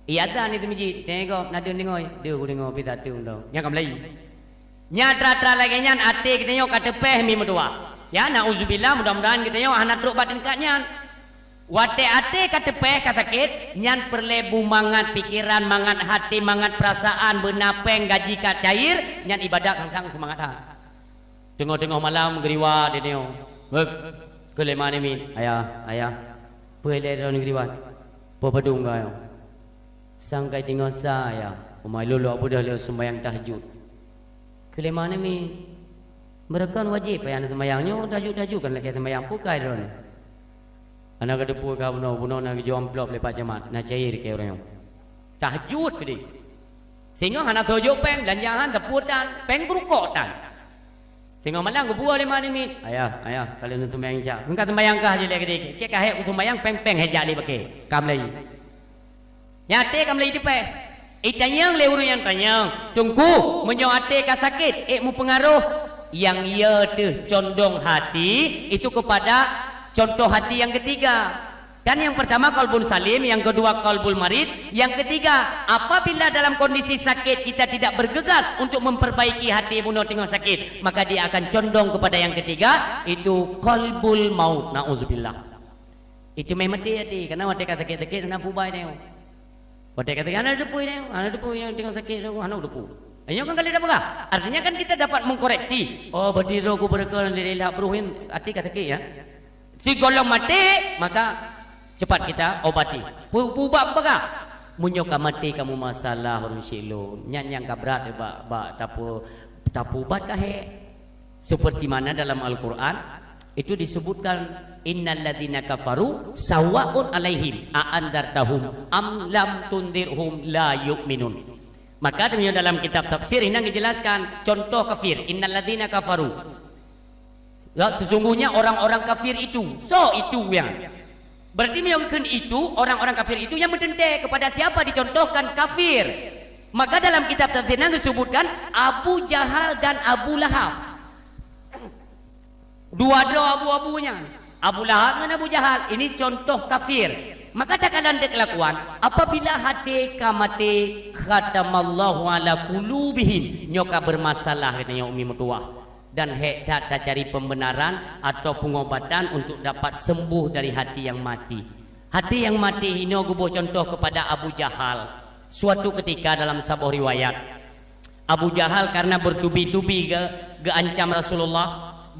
Iya ta ni teumijit, tengok nadeueng deungoe, deuh kudeungoe pih tateung dong. Nyang ka meulayi. Nya tra-tra lagée nyan até geutanyoe ka teupéh mi meutuwah. Ya, nauzubillah, mudah-mudahan geutanyoe hana trok bak tingkat nyan. Watée até ka teupéh, ka sakét, nyan peureulée bu mangat pikeran, mangat haté, mangat peurasaan, beuna péng gaji ka cair, nyan ibadat khan-khan seumangat that. Teungoh-teungoh malam geuriwat geutanyoe. Weup, keu lé ma neumit, "Ayah, ayah, peue lé droeneuh geuriwat? Peue padum geuh ayah?" "Sang kai teungoh sa, ayah, umat lôn lôn beudôh lôn sumbayang tahajud." "Keu lé ma neumit? Meureukan wajéb payah neusumbayang nyoe, tahajud-tahajud kan lakée sumbayang, peue kai droeneuh?" Hana ka teupeu ka bunoe, bunoe na geujok amplop lé Pak Camat, na cair keu ureuëng nyoe. Tahajud keudeh. Singoh hana soe jok péng, beulanja han, teupeu tan, péng geurukok tan. Singoh malam geubuah lé ma neumit. "Ayah, ayah, ka lheueh neusumbayang Isya." "Engka sumbayang kah jih lé keudeh. Keu ka hék kusumbayang, péng-péng hék jak lé bakée." Ka meulayi. Nyaté ka meulayi teupéh. Itanyong lé ureuëng nyang tanyong, "Teungku, meunyoe até ka sakét, ék meupeungaroh?" Nyang yo teuh condong hati itu kepada contoh hati yang ketiga. Kan yang pertama qalbun salim, yang kedua qalbul marid, yang ketiga, apabila dalam kondisi sakit kita tidak bergegas untuk memperbaiki hati bunoe teungoh sakit, maka dia akan condong kepada yang ketiga, itu qalbul maut. Nauzubillah. Itu memang mati hati, karena watée ka sakét-sakét hana pubai tengok. Watée ka sakét hana deupui tengok, hana deupui nyang teungoh sakét tu hana deupui. Nyoe kan kali dah peugah. Artinya kan kita dapat mengkoreksi. Oh, berarti roh ku beureuka lé lak bruh nyan, hati ka sakét ya. Sigohlom maté, maka cepat kita obati. Pu-, peubat peugah. Meunyoe ka maté kamu masalah ureuëng syik lôn, nyan nyang ka brat bak, bak tapu-, tapubat ka hék. Seperti mana dalam Al-Quran itu disebutkan, "Innalladzina kafaru sawaun alaihim a anzartahum am lam tunzirhum la yu'minun." Maka demikian dalam kitab tafsir ini dijelaskan contoh kafir, "Innalladzina kafaru." Ya, sesungguhnya orang-orang kafir itu, so itu yang. Berarti meunyoe kheun itu, orang-orang kafir itu yang meuteuntée kepada siapa dicontohkan kafir. Maka dalam kitab tafsir nan disebutkan Abu Jahal dan Abu Lahab. Dua droe abu-abu nyan. Abu Lahab ngon Abu Jahal, ini contoh kafir. Maka takalon dek kelakuan, apabila hati ka maté, khatamallahu ala qulubihim, nyoe ka bermasalah kata nyoe umi meutuah. Dan hék that tacari pembenaran atau pengobatan untuk dapat sembuh dari hati yang mati. Hati yang mati hino geuboh contoh kepada Abu Jahal. Suatu ketika dalam saboh riwayat, Abu Jahal karena bertubi-tubi ge-, geuancam Rasulullah,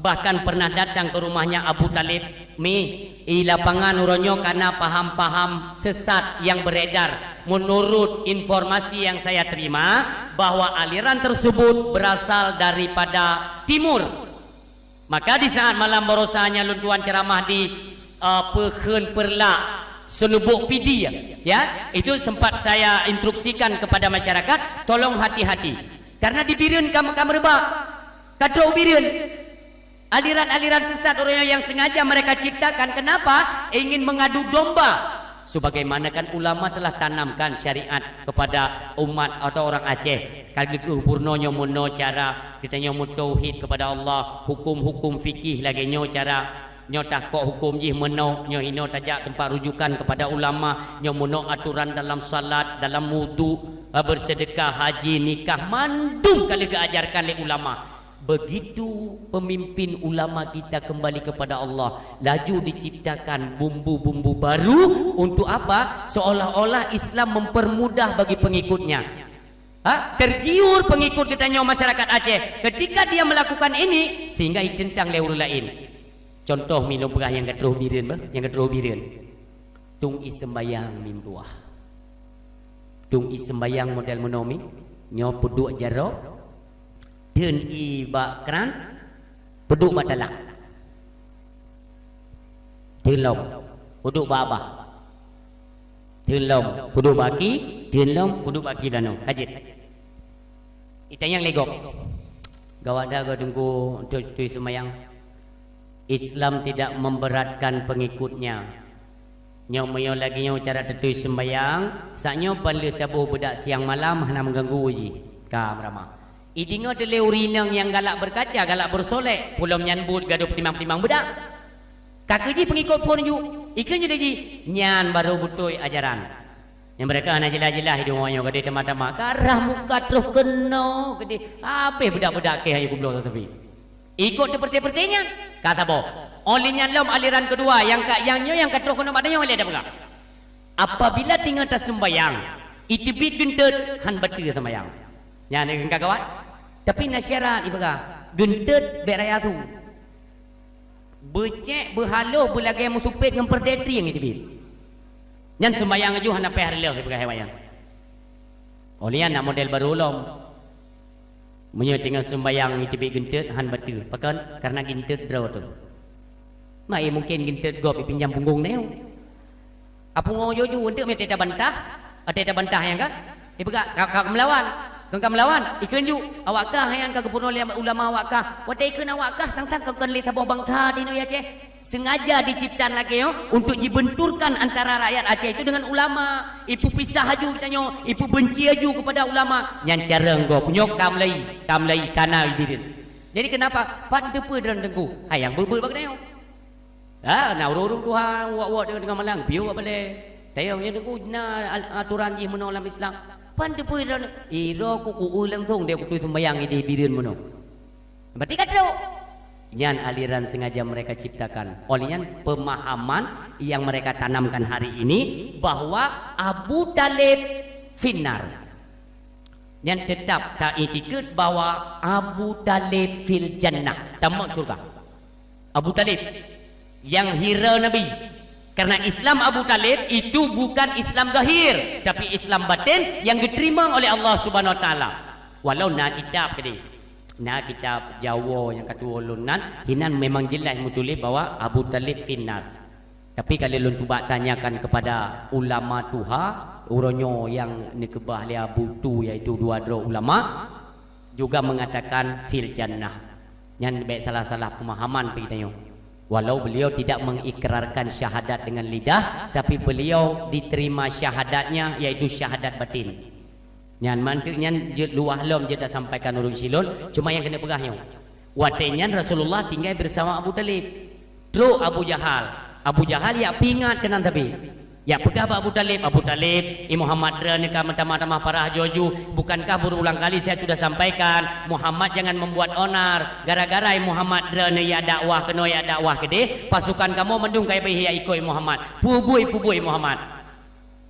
bahkan pernah datang ke rumahnya Abu Talib, "Mi, i lapangan uroe nyoe kana paham-paham sesat yang beredar. Menurut informasi yang saya terima, bahwa aliran tersebut berasal daripada timur." Maka di saat malam barosa nyan lôn tuan ceramah di, eh, Peukheun Peurlak, Seulubok Pidie, ya, itu sempat saya instruksikan kepada masyarakat, tolong hati-hati. Karena di Bireuen ka, ka meureubak, ka trok Bireuen. Aliran-aliran sesat orang yang sengaja mereka ciptakan. Kenapa? Ingin mengadu domba. Sebagaimana kan ulama telah tanamkan syariat kepada umat atau orang Aceh. Ka geupeurunoe nyoe meunoe cara, geutanyoe meutauhid kepada Allah, hukum-hukum fikih lagée nyoe cara, nyoe takok hukum jih meunoe, nyoe hinoe tajak teumpat rujukan kepada ulama, nyoe meunoe aturan dalam salat, dalam wudu, eh, bersedekah, haji, nikah, mandum ka lheueh geuajarkan lé ulama. Begitu pemimpin ulama kita kembali kepada Allah, laju diciptakan bumbu-bumbu baru untuk apa? Seolah-olah Islam mempermudah bagi pengikutnya. Ha? Tergiur pengikut geutanyoe masyarakat Aceh ketika dia melakukan ini, sehingga ditentang lé ureuëng laén. Contoh mi lôn peugah nyang ka troh Bireuen bah, nyang ka troh Bireuen. Tung i sembayang meutuah. Tung i sembayang model meunoe mi, nyoe peuduek jaroe, theun i bak kran, peuduek bak talam. Theun lom, peuduek bak babah. Theun lom, peuduek bak aki, theun lom, peuduek bak aki bak nyoe. Ka jeuet. Itanyong lé gob. Gawat that goe teungku tui, tui seumayang. Islam tidak memberatkan pengikutnya. Nyoe meunyoe lagée nyoe cara teutui seumayang, saat nyoe ban lheueh taboh beudak siang malam hana meuganggu jih. Ka meuramah. Idingoe teulé ureuëng inong nyang galak berkaca, galak bersolek, pulom nyan buet gadôh peutimang-peutimang beudak. Ka keuh jih pengikut phon ju, ikheun ju lé jih, nyan barô beutôi ajaran. Nyang mereka hana jeulaih-jeulaih hidup awak nyoe gadeh teuma-teuma. Ka rhah muka troh keunoe gadeh. Habéh beudak-beudak keh ayue geubloe sabe. Ikot teupeurtée-peurtée nyan, ka saboh. Óh lheueh nyan lom aliran keudua nyang ka, nyang nyoe nyang ka troh keunoe bak tanyoe lé tapeugah. Apabila teungoh taseumbayang, iteubiet geunteut han bateue seumbayang. Nyan ka gawat. Tapi na syarat ipeugah, geunteut bék raya su. Beucék, beuhaloh, beulagée meusupet ngon peureudée trieng iteubiet. Nyan seumbayang laju hana payah reuloh, ipeugah awak nyan. Óh lheueh nyan na model barô lom. Meunyoe teungoh seumbayang iteubiet geunteut han bateue, pakon? Karena geunteut droe teuh. Ma, eh, mungken geunteut gob ipinjam punggong nyoe. Apui ngon juju, eunteuk meuteuk tabantah, watée tabantah nyan kan? Ipeugah, "Ka, ka meulawan, kon ka meulawan, ikheun ju, awak kah nyan ka geupeurunoe lé ulama awak kah." Watée ikheun awak kah, sang-sang kon lé saboh bansa di inong Aceh. Sengaja diciptakan lagée nyoe untuk jibenturkan antara rakyat Aceh itu dengan ulama. Ipeupisah aju geutanyoe, ipeubenci aju kepada ulama. Nyan cara gob nyoe ka mulai, ka mulai kana bireuen. Jadi kenapa? Pat teupeue droe Teungku? Hai nyang beuet-beuet bak geutanyoe. Ha, na ureuëng-ureuëng tuha wak-wak deungon malang, piôh bak balée. Tayong nyan Teungku na al-, aturan jih meunoe lam Islam. Pat teupeue droe, iro ku kueu langsung dia kutui sembayang ideh bireuen meunoe. Berarti ka trok. Nyan aliran sengaja mereka ciptakan. Oleh nyan pemahaman yang mereka tanamkan hari ini bahwa Abu Talib finnar. Nyan tetap taiktikad bahwa Abu Talib fil jannah, tamong syurga. Abu Talib yang hira Nabi. Karena Islam Abu Talib itu bukan Islam zahir, tapi Islam batin yang diterima oleh Allah Subhanahu Wa Taala. Walau na kitab keudeh. Na kitab Jawa nyang ka tuwoe lôn nan, hinan memang jeulaih meutuléh bahwa Abu Talib finnar. Tapi kalau lôn cuba tanyakan kepada ulama tuha, uroe nyoe nyang neukeubah lé Abu Tu, yaitu dua droe ulama, juga mengatakan fil jannah. Nyan bék salah-salah pemahaman bagi tanyoe. Walau beliau tidak mengikrarkan syahadat dengan lidah, tapi beliau diterima syahadatnya, yaitu syahadat batin. Nyan mantöng nyan jeuet luwah lom jeuet tasampaikan ureuëng silôn, cuma nyang keuneuk peugah nyoe. Watée nyan Rasulullah tinggai bersama Abu Talib. Trok Abu Jahal. Abu Jahal jak peuingat keunan sabe. Jak peugah bak Abu Talib, "Abu Talib, i Muhammad droeneuh ka meutamah-tamah parah joju. Bukankah berulang kali saya sudah sampaikan, Muhammad jangan membuat onar. Gara-gara i Muhammad droeneuh jak dakwah keunoe jak dakwah keudeh, pasukan kamoe mandum ka beuhe jak ikot i Muhammad. Peue buet, peue buet i Muhammad?"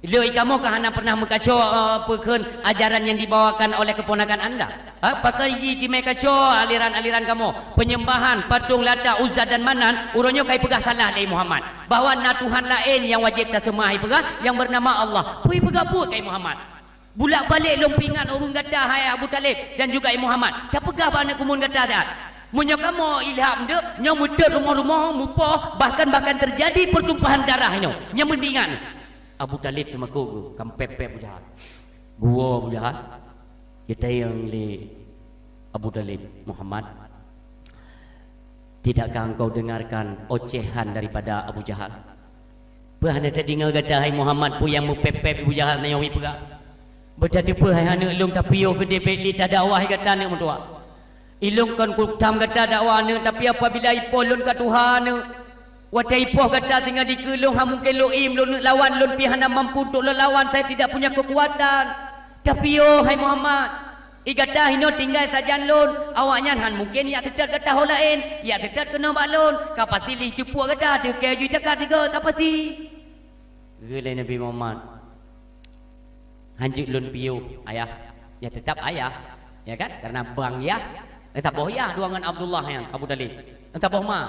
Lé kamoe ka hana pernah meukaso, eh, peukheun ajaran yang dibawakan oleh keponakan anda? Ha, pakon ji timai kaso aliran-aliran kamoe? Penyembahan patung Lata, Uzza dan Manan, uroe nyoe ka ipeugah salah lé Muhammad. Bahwa na Tuhan laén nyang wajéb taseumah ipeugah, nyang bernama Allah. Peue ipeugah buet keu Muhammad? Bulak-balik lôn peuingat ureuëng gata, hai Abu Talib, dan juga i Muhammad. Tapeugah bak aneuk keumuen gata that. Meunyoe kamoe ilham deuek, nyoe meutot rumoh-rumoh, mupoh, bahkan, bahkan terjadi pertumpahan darah nyoe. Nyang meuingat. Abu Talib teumakot geuh, ka meupép-pép Abu Jahal. Geuwoe Abu Jahal, geutanyong lé Abu Talib, "Muhammad, tidakkah engkau dengarkan ocehan daripada Abu Jahal?" Peue hana tadeungoe gata, hai Muhammad, peue nyang meupép-pép Abu Jahal nyoe ipeugah? Beutateupeue hai aneuk lôn, tapiôh keudeh bék lé tadakwah gata aneuk meutuwah. Ilôn kon kutam gata dakwah aneuk, tapi apabila ipoh lôn ka tuha aneuk, watée ipoh gata tinggai dikeue lôn, hana mungken lôn im, lôn neuk lawan, lôn pih hana mampu untuk lôn lawan, saya tidak punya kekuatan. Tapi oh, hai Muhammad, i gata hinoe tinggai sajan lôn, awaknyan hana mungken jak seutôt gata ho laén, jak seutôt keunoe bak lôn, ka pasti lé jiteupue gata, teuka ju takat sigoe, ka pasti. Geulée Nabi Muhammad. Hanjeuet lôn piôh ayah, ya tetap ayah, ya kan? Karena bang yah, eh, saboh yah dua ngon Abdullah nyan, Abu Talib. Saboh ma.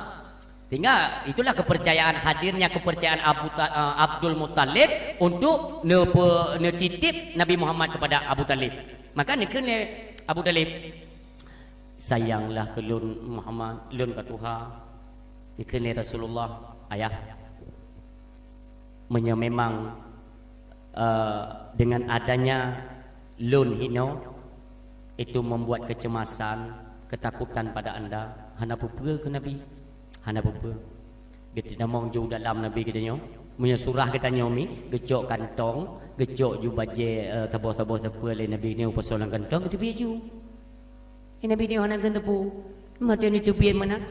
Sehingga itulah kepercayaan, hadirnya kepercayaan Abu Ta-, eh, Abdul Muttalib untuk neupe-, neutitip Nabi Muhammad kepada Abu Talib. Maka neukheun lé Abu Talib, "Sayanglah keu lôn Muhammad, lôn ka tuha." Neukheun lé Rasulullah, "Ayah, meunyoe memang, eh, dengan adanya lôn hinoe, itu membuat kecemasan, ketakutan pada anda, hana peue-peue keu Nabi, hana peue-peue." Geuteutamong ju dalam Nabi geutanyoe, meunyoe surah geutanyoe mi, geucok kantong, geucok ju bajée, eh, saboh-saboh sapeue lé Nabi nyoe, pasoe lam kantong, geuteubiet ju. Nabi nyoe hana geuteupeue, meuteumé teubiet meunan.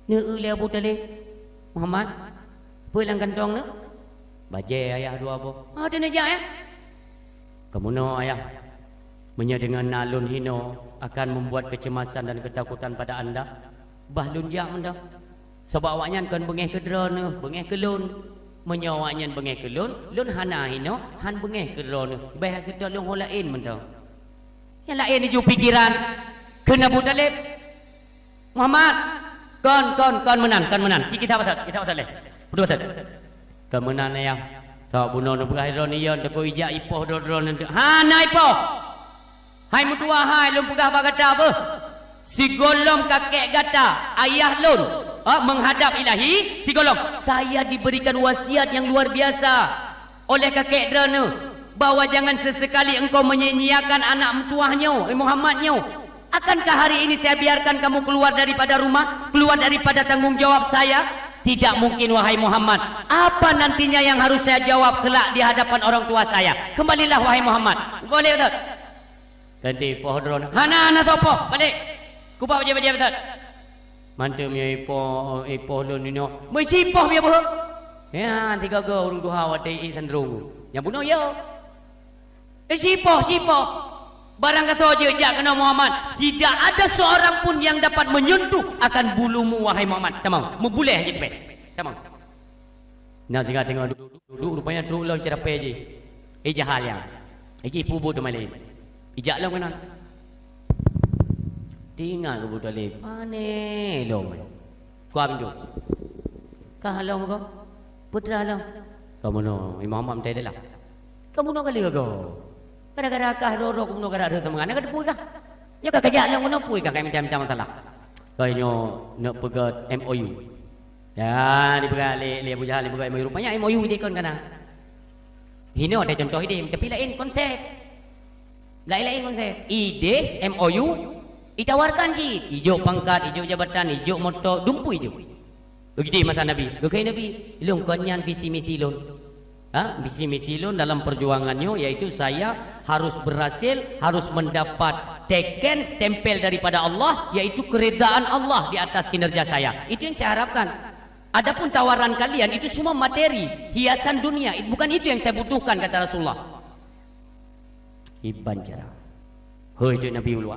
Neueu lé Abu Talib, "Muhammad, peue lam kantong neuh?" "Bajée ayah dua boh." "Ah, teuneuk jak, eh?" "Kamoe nyoe ayah, meunyoe deungon na lôn hinoe akan membuat kecemasan dan ketakutan pada anda, bah lôn jak mantong. Sabab awaknyan kon beungéh keu droeneuh, beungéh keu lôn. Meunyoe awaknyan beungéh keu lôn, lôn hana hinoe, han beungéh keu droeneuh. Bah seutôt lôn ho laén mantong." Nyang laén laju pikeran kheun Abu Talib. "Muhammad, kon, kon, kon meunan, kon meunan. Cit kisah pasal, kisah pasal lé. Beutôi pasal. Kon meunan ayah. Sabab bunoe neupeugah droeneuh nyan, teuka ijak ipoh droe-droe nyan. Hana ipoh. Hai meutuwah hai, lôn peugah bak gata beuh. Sigohlom kakek gata, ayah lôn, ha, menghadap Ilahi, sigohlom saya diberikan wasiat yang luar biasa oleh kakek droeneuh, bahwa jangan sesekali engkau menyia-nyiakan anak meutuwah nyoe, eh, Muhammad nyoe. Akankah hari ini saya biarkan kamu keluar daripada rumah, keluar daripada tanggung jawab saya? Tidak mungkin, wahai Muhammad. Apa nantinya yang harus saya jawab kelak di hadapan orang tua saya? Kembalilah, wahai Muhammad. Boleh tak? Ganti poh droe. Hana, hana soe poh. Balik. Kubah bajée-bajée beuthat. Mantong ya ipoh, ipoh lôn nyoe. Meusipoh ya boh. Ya, tiga go ureuëng tuha watée i sandrong. Nyang bunoe ya. Eh, sipoh, sipoh. Barang kata je jak kena Muhammad. Tidak ada seorang pun yang dapat menyentuh akan bulumu, wahai Muhammad. Tamam. Meubuléh je teupe. Tamam. Nah, singa tengok duduk, duduk, rupanya trok lom ceurapée jih. Eh, Jahal nyan. Iji peubuet teuma laén. Ijak lom keunan. Tinggai keu Abu Thalib. Pane lom. Kuah pintoe. Kah lom ko? Putra lom. Kamoe no, Imam Ahmad meutai dalam. Kamoe no kali ko. Gara-gara kah roro kamoe no gara-gara teuma. Nak teupui kah? Nyoe ka kajak lom keunoe pui kah kai macam-macam masalah. Kai nyoe nak peugah M O U. Ya, dipeugah lé, lé Abu Jahal, dipeugah M O U. Rupanya M O U ideh kon kana. Hino ada contoh ideh, tapi lain konsep. Lain-lain konsep. Ideh M O U ditawarkan cit. Ijok pangkat, ijok jabatan, ijok moto, dumpu ijok. Begitu masa Nabi. Geukheun Nabi, "Lôn kon nyan visi misi lôn." Ha? Visi misi lôn dalam perjuangan nyoe, yaitu saya harus berhasil, harus mendapat teken stempel daripada Allah, yaitu keridaan Allah di atas kinerja saya. Itu yang saya harapkan. Adapun tawaran kalian itu semua materi, hiasan dunia, it-, bukan itu yang saya butuhkan, kata Rasulullah. Iban cara. Hoi, tu Nabi ulua.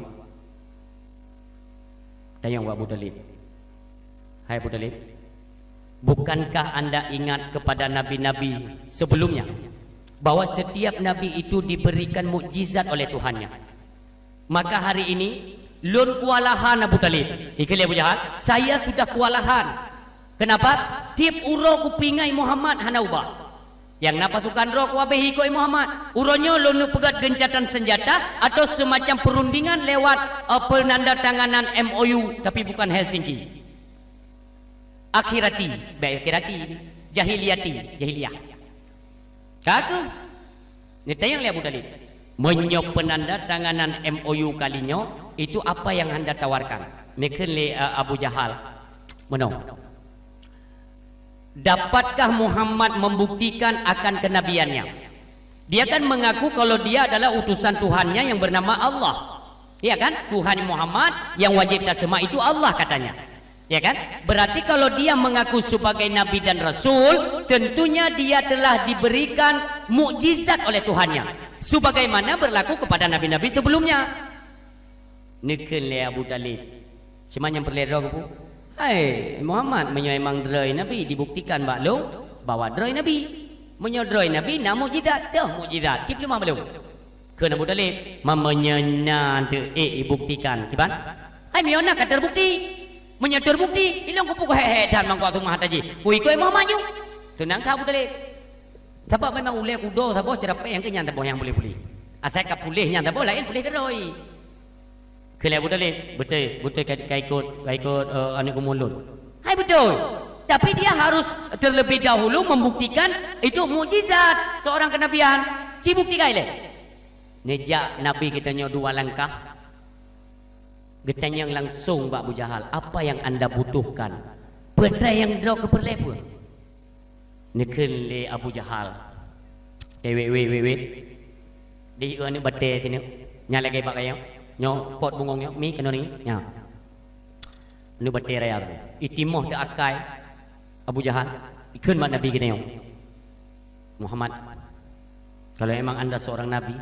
Tanyong bak Abu Talib. Hai Abu Talib, bukankah anda ingat kepada nabi-nabi sebelumnya, bahwa setiap nabi itu diberikan mukjizat oleh Tuhannya? Maka hari ini, lôn kewalahan, Abu Talib. Ikheun lé Abu Jahal, "Saya sudah kewalahan." Kenapa? Tiep uroe kupeuingai Muhammad hana ubah. Nyang na pasukan droe kuhabéh ikot Muhammad. Uroe nyoe lôn neupeugét geuncatan senjata atau semacam perundingan lewat, eh, penandatanganan M O U, tapi bukan Helsinki. Akhirati, baik akhirati, jahiliyati, jahiliyah. Ka keuh? Neutanyong lé Abu Talib. Meunyoe penandatanganan M O U kali nyoe, itu apa yang anda tawarkan? Neukheun lé, eh, Abu Jahal. Meunoe. Dapatkah Muhammad membuktikan akan kenabiannya? Dia kan mengaku kalau dia adalah utusan Tuhannya yang bernama Allah. Iya kan? Tuhan Muhammad yang wajib taseumah itu Allah katanya. Ya kan? Berarti kalau dia mengaku sebagai nabi dan rasul, tentunya dia telah diberikan mukjizat oleh Tuhannya. Sebagaimana berlaku kepada nabi-nabi sebelumnya. Neukheun lé Abu Talib. Cuma nyang peureulée droe geupeu, "Hai Muhammad, meunyoe emang droe nabi, dibuktikan bak lôn bahwa droe nabi. Meunyoe droe nabi na mukjizat, toh mukjizat, cit leumah balom." Kheun Abu Talib, "Meunyoe na teuék ibuktikan, kiban?" "Hai meunyoe na ka terbukti. Meunyoe terbukti, ilong kupukoh hék-hék dan mangkok teumah taji. Kuikoi Muhammad ju." Teunang kha Abu Talib. Sabab memang ulée kudo saboh ceurapée nyang keu nyan saboh nyang puléh-puléh. Asai ka puléh nyan saboh laén puléh keudroe. Kheun lé Abu Talib, "Beutôi, beutôi ka, ka ikot, ka ikot, eh, aneuk bumoe lôn." "Hai beutôi. Tapi dia harus terlebih dahulu membuktikan itu mukjizat seorang kenabian. Ci bukti kai lé." Neujak Nabi geutanyoe dua langkah. Geutanyong langsong bak Abu Jahal, "Apa yang anda butuhkan?" Peue nyang droe keupeureulee peue? Neukheun lé Abu Jahal. Eh, wait, wait, wait, wait. Di, eh, aneuk batée keunoe. Nyan lagée bak kayong. Nyoe pot bungong nyoe, mi keunoe ni. Nyan. Aneuk batée raya tu. Itimoh teu akai Abu Jahal. Ikheun bak Nabi keunoe. "Muhammad, kalau emang anda seorang nabi,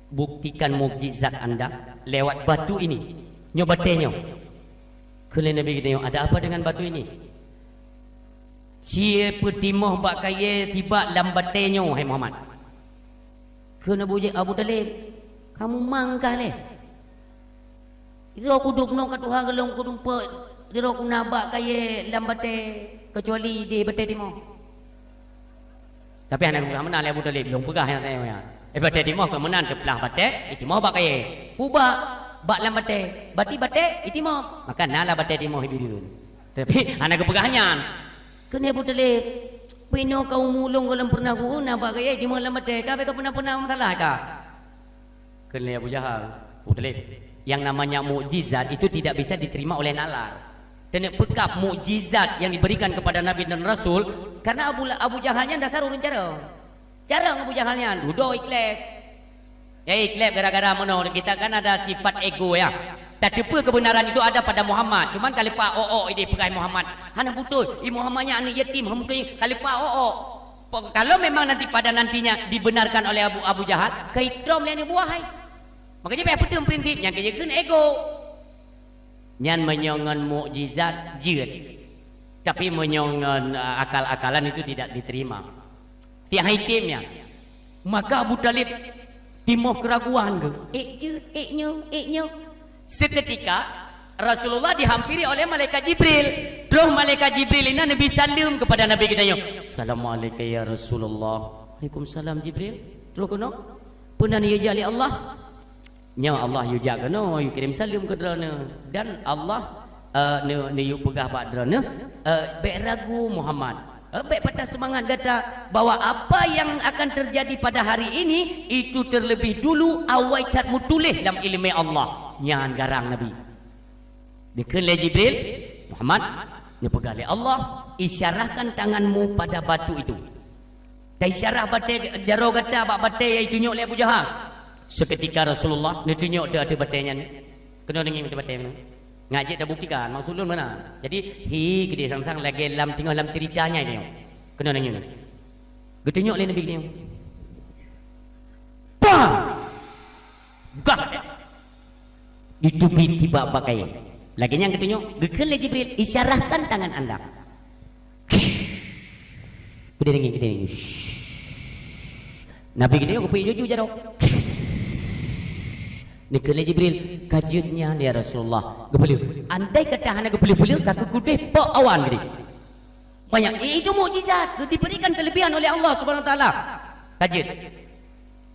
buktikan mukjizat anda lewat batu ini." Nyoe batée nyoe. Kheun lé Nabi geutanyoe, "Ada apa dengan batu ini?" "Ci peutimoh bak kayée tibak lam batée nyoe, hai Muhammad." Kheun Abu Ja-, Abu Talib, "Kamu mangkah lé? Sidroe kudub noe ka tuha geulong kudumpok, sidroe kuna bak kayée lam batée, keucuali di batée timoh." Tapi hana geupeugah meunan lé Abu Talib, lôn peugah nyan teuh nyan. Eh, batée timoh keu meunan teuplah batée, itimoh bak kayée. Pubak, bak lam batée, bati batée, itimoh. Maka na lah batée timoh ibireuen. Tapi hana geupeugah nyan. Kheun lé Abu Talib, "Pinoe ka umu lôn gohlom peureunah gureueng na bak kayée itimoh lam batée, ka bèk ka peuna-peuna masalah ka." Kheun lé Abu Jahal, Abu Talib, yang namanya mukjizat itu tidak bisa diterima oleh nalar. Keuneuk peukab mukjizat nyang diberikan kepada Nabi dan Rasul, karena Abu, Abu Jahal nyan dasar ureuëng carông. Carông Abu Jahal nyan, dudoe ikleb. Ya, ikleb gara-gara meunoe, kita kan ada sifat ego ya. Tateupeue kebenaran itu ada pada Muhammad, cuman ka leupah ôk-ôk idéh peugah Muhammad. Hana beutôi, i Muhammad nyan aneuëk yatim, hana mungken ka leupah ôk-ôk. Kalau memang nanti pada nantinya dibenarkan oleh Abu, Abu Jahal, keu itrom lé aneuk buah hai. Makanya payah peuteung prinsip nyang keu ego. Nyan meunyoe ngon mukjizat jeuet. Tapi meunyoe ngon, eh, akal-akalan itu tidak diterima. Tiang hai tem nyan. Maka Abu Talib timoh keraguan ke, ék jeuet, ék nyoe, ék nyoe. Seketika Rasulullah dihampiri oleh malaikat Jibril. Troh malaikat Jibril inan neubi saleuem kepada Nabi geutanyoe. "Assalamualaikum ya Rasulullah." "Waalaikumsalam Jibril." Troh keunoe. Peue na neuyue jak lé Allah? Nyoe Allah yue jak keunoe, yue kirém saleuem keu droeneuh. Dan Allah, eh, neu-, neuyue peugah bak droeneuh, eh, bék ragu Muhammad. Eh, bék patah seumangat gata bahwa apa yang akan terjadi pada hari ini itu terlebih dulu awai that meutuléh lam iéleumé Allah. Nyan garang Nabi. Dikheun lé Jibril, "Muhammad, neupeugah lé Allah, isyarahkan tanganmu pada batu itu." Taisyarah batée jaroe gata bak batée nyang itunyok lé Abu Jahal. Seketika Rasulullah neutunyok teuh ateueh batée nyan. Keunoe deungieng ateueh batée nyan. Ngajak tabuktikan maksud lôn mana. Jadi, hi keudeh sang-sang lagée lam teungoh lam ceurita nyan nyoe. Keunoe deungieng. Geutunyok lé Nabi nyoe. Pah! Gah! Diteubiet tibak bak kayée. Lagée nyan geutunyok, geukheun lé Jibril, "Isyarahkan tangan anda." Keudeh deungieng, keudeh deungieng. Nabi geutunyok geupeuék juju jaroe. Neukheun lé Jibril, "Ka jeuet nyan, ya Rasulullah." Geupeuleueh. Andai kata hana geupeuleueh-peuleueh, ka geukudeh pok awan geude. Banyak, itu mukjizat, diberikan kelebihan oleh Allah Subhanahu Wa Taala. Ka jeuet.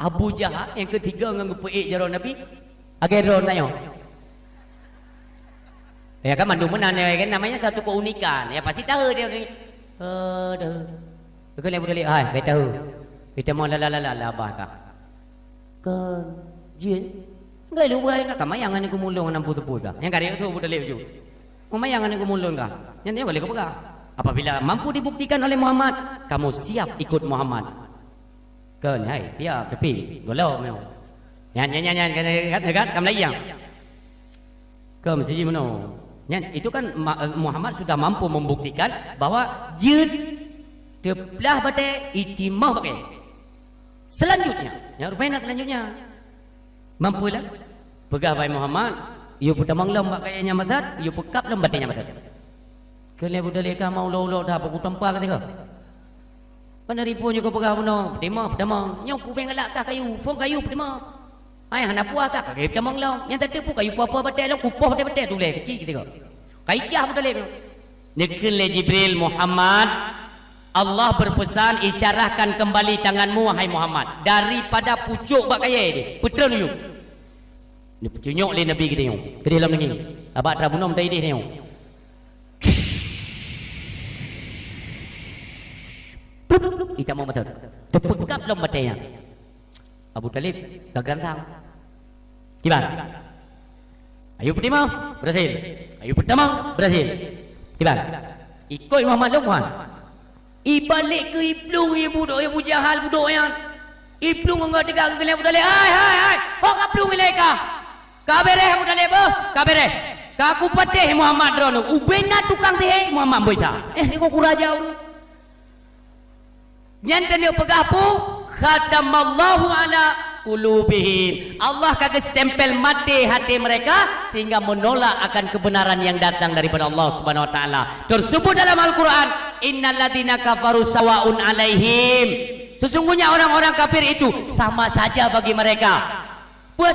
Abu Jahal nyang ketiga ngon geupeuék jaroe Nabi, lagée droe tanyoe. Ya kan, mandum meunan, ya kan, namanya satu keunikan. Ya, pasti tahu dia ni. Eh, dah. Keu lé Abu Thalib, "Hai, bèk tahu. Bèk tamoe la, la, la, la, la, bah ka." "Kon jeuet. Enggak lu bukai ka, ka mayang aneuk keumulông nam putôh-putôh ka." Nyang karek tu Abu Thalib ju. "Mayang aneuk keumulông ka." Nyan nyoe ka lheueh geupeugah. Apabila mampu dibuktikan oleh Muhammad, kamu siap ikut Muhammad. Kon, hai, siap, tapi golom nyoe. Nyan, nyan, nyan, nyan, kan, kan, kan, kam laiang. Kon, siji meunoe. Nyan, itu kan ma-, Muhammad sudah mampu membuktikan bahwa jeuet teuplah batée, itimoh batée. Selanjutnya, nyang rupanya selanjutnya. Mampu lah. Peugah bak Muhammad, "Yue peutamong lom bak kayée nyan basat, yue peukab lom batée nyan basat." Keu lheueh budalée ka ma ulo-ulo dah, peue kutampa ka teuka. Pana ripo nyoe kupeugah bunoe, peutamong, peutamong. Nyoe kubeng galak kah kayu, phon kayu peutamong. Hai, hana puah kah, ka peutamong lom. Nyang tateupeue kayu puah-puah batée lom, kupoh batée-batée tulée keuci keudroe. Ka icah Abu Thalib. Neukheun lé Jibril, "Muhammad, Allah berpesan, isyarahkan kembali tanganmu, wahai Muhammad, daripada pucôk bak kayée deh, peutreun yue." Neupeutunyok lé Nabi geutanyoe, keudeh lom neungieng. Abak trap bunoe meutai deh nyoe. Plup, itamong mata. Teupeukab lom batée nyan. Abu Thalib ka geurantang. Kiban. Kayu peutamong, berhasil. Kayu peutamong, berhasil. Kiban. Ikot Muhammad lom, Muhammad. Ibalek keu iplueng ié budok, ié Abu Jahal budok nyan. Iplueng ngon teuga keu keuneuk Abu Thalib. "Hai, hai, hai. Ho kaplueng ilée ka. Ka beréh Abu Thalib, beuh. Ka beréh. Ka kupatéh Muhammad droeneuh. Ubena tukang sihé, Muhammad boh sa." Eh, iko kuraja ureuëng. Nyan taneuk peugah peue? "Khatamallahu ala qulubihim." Allah ka geustempel maté hati mereka sehingga menolak akan kebenaran yang datang daripada Allah Subhanahu wa taala. Tersebut dalam Al-Quran, "Innalladzina kafaru sawaun alaihim." Sesungguhnya orang-orang kafir itu sama saja bagi mereka. Peue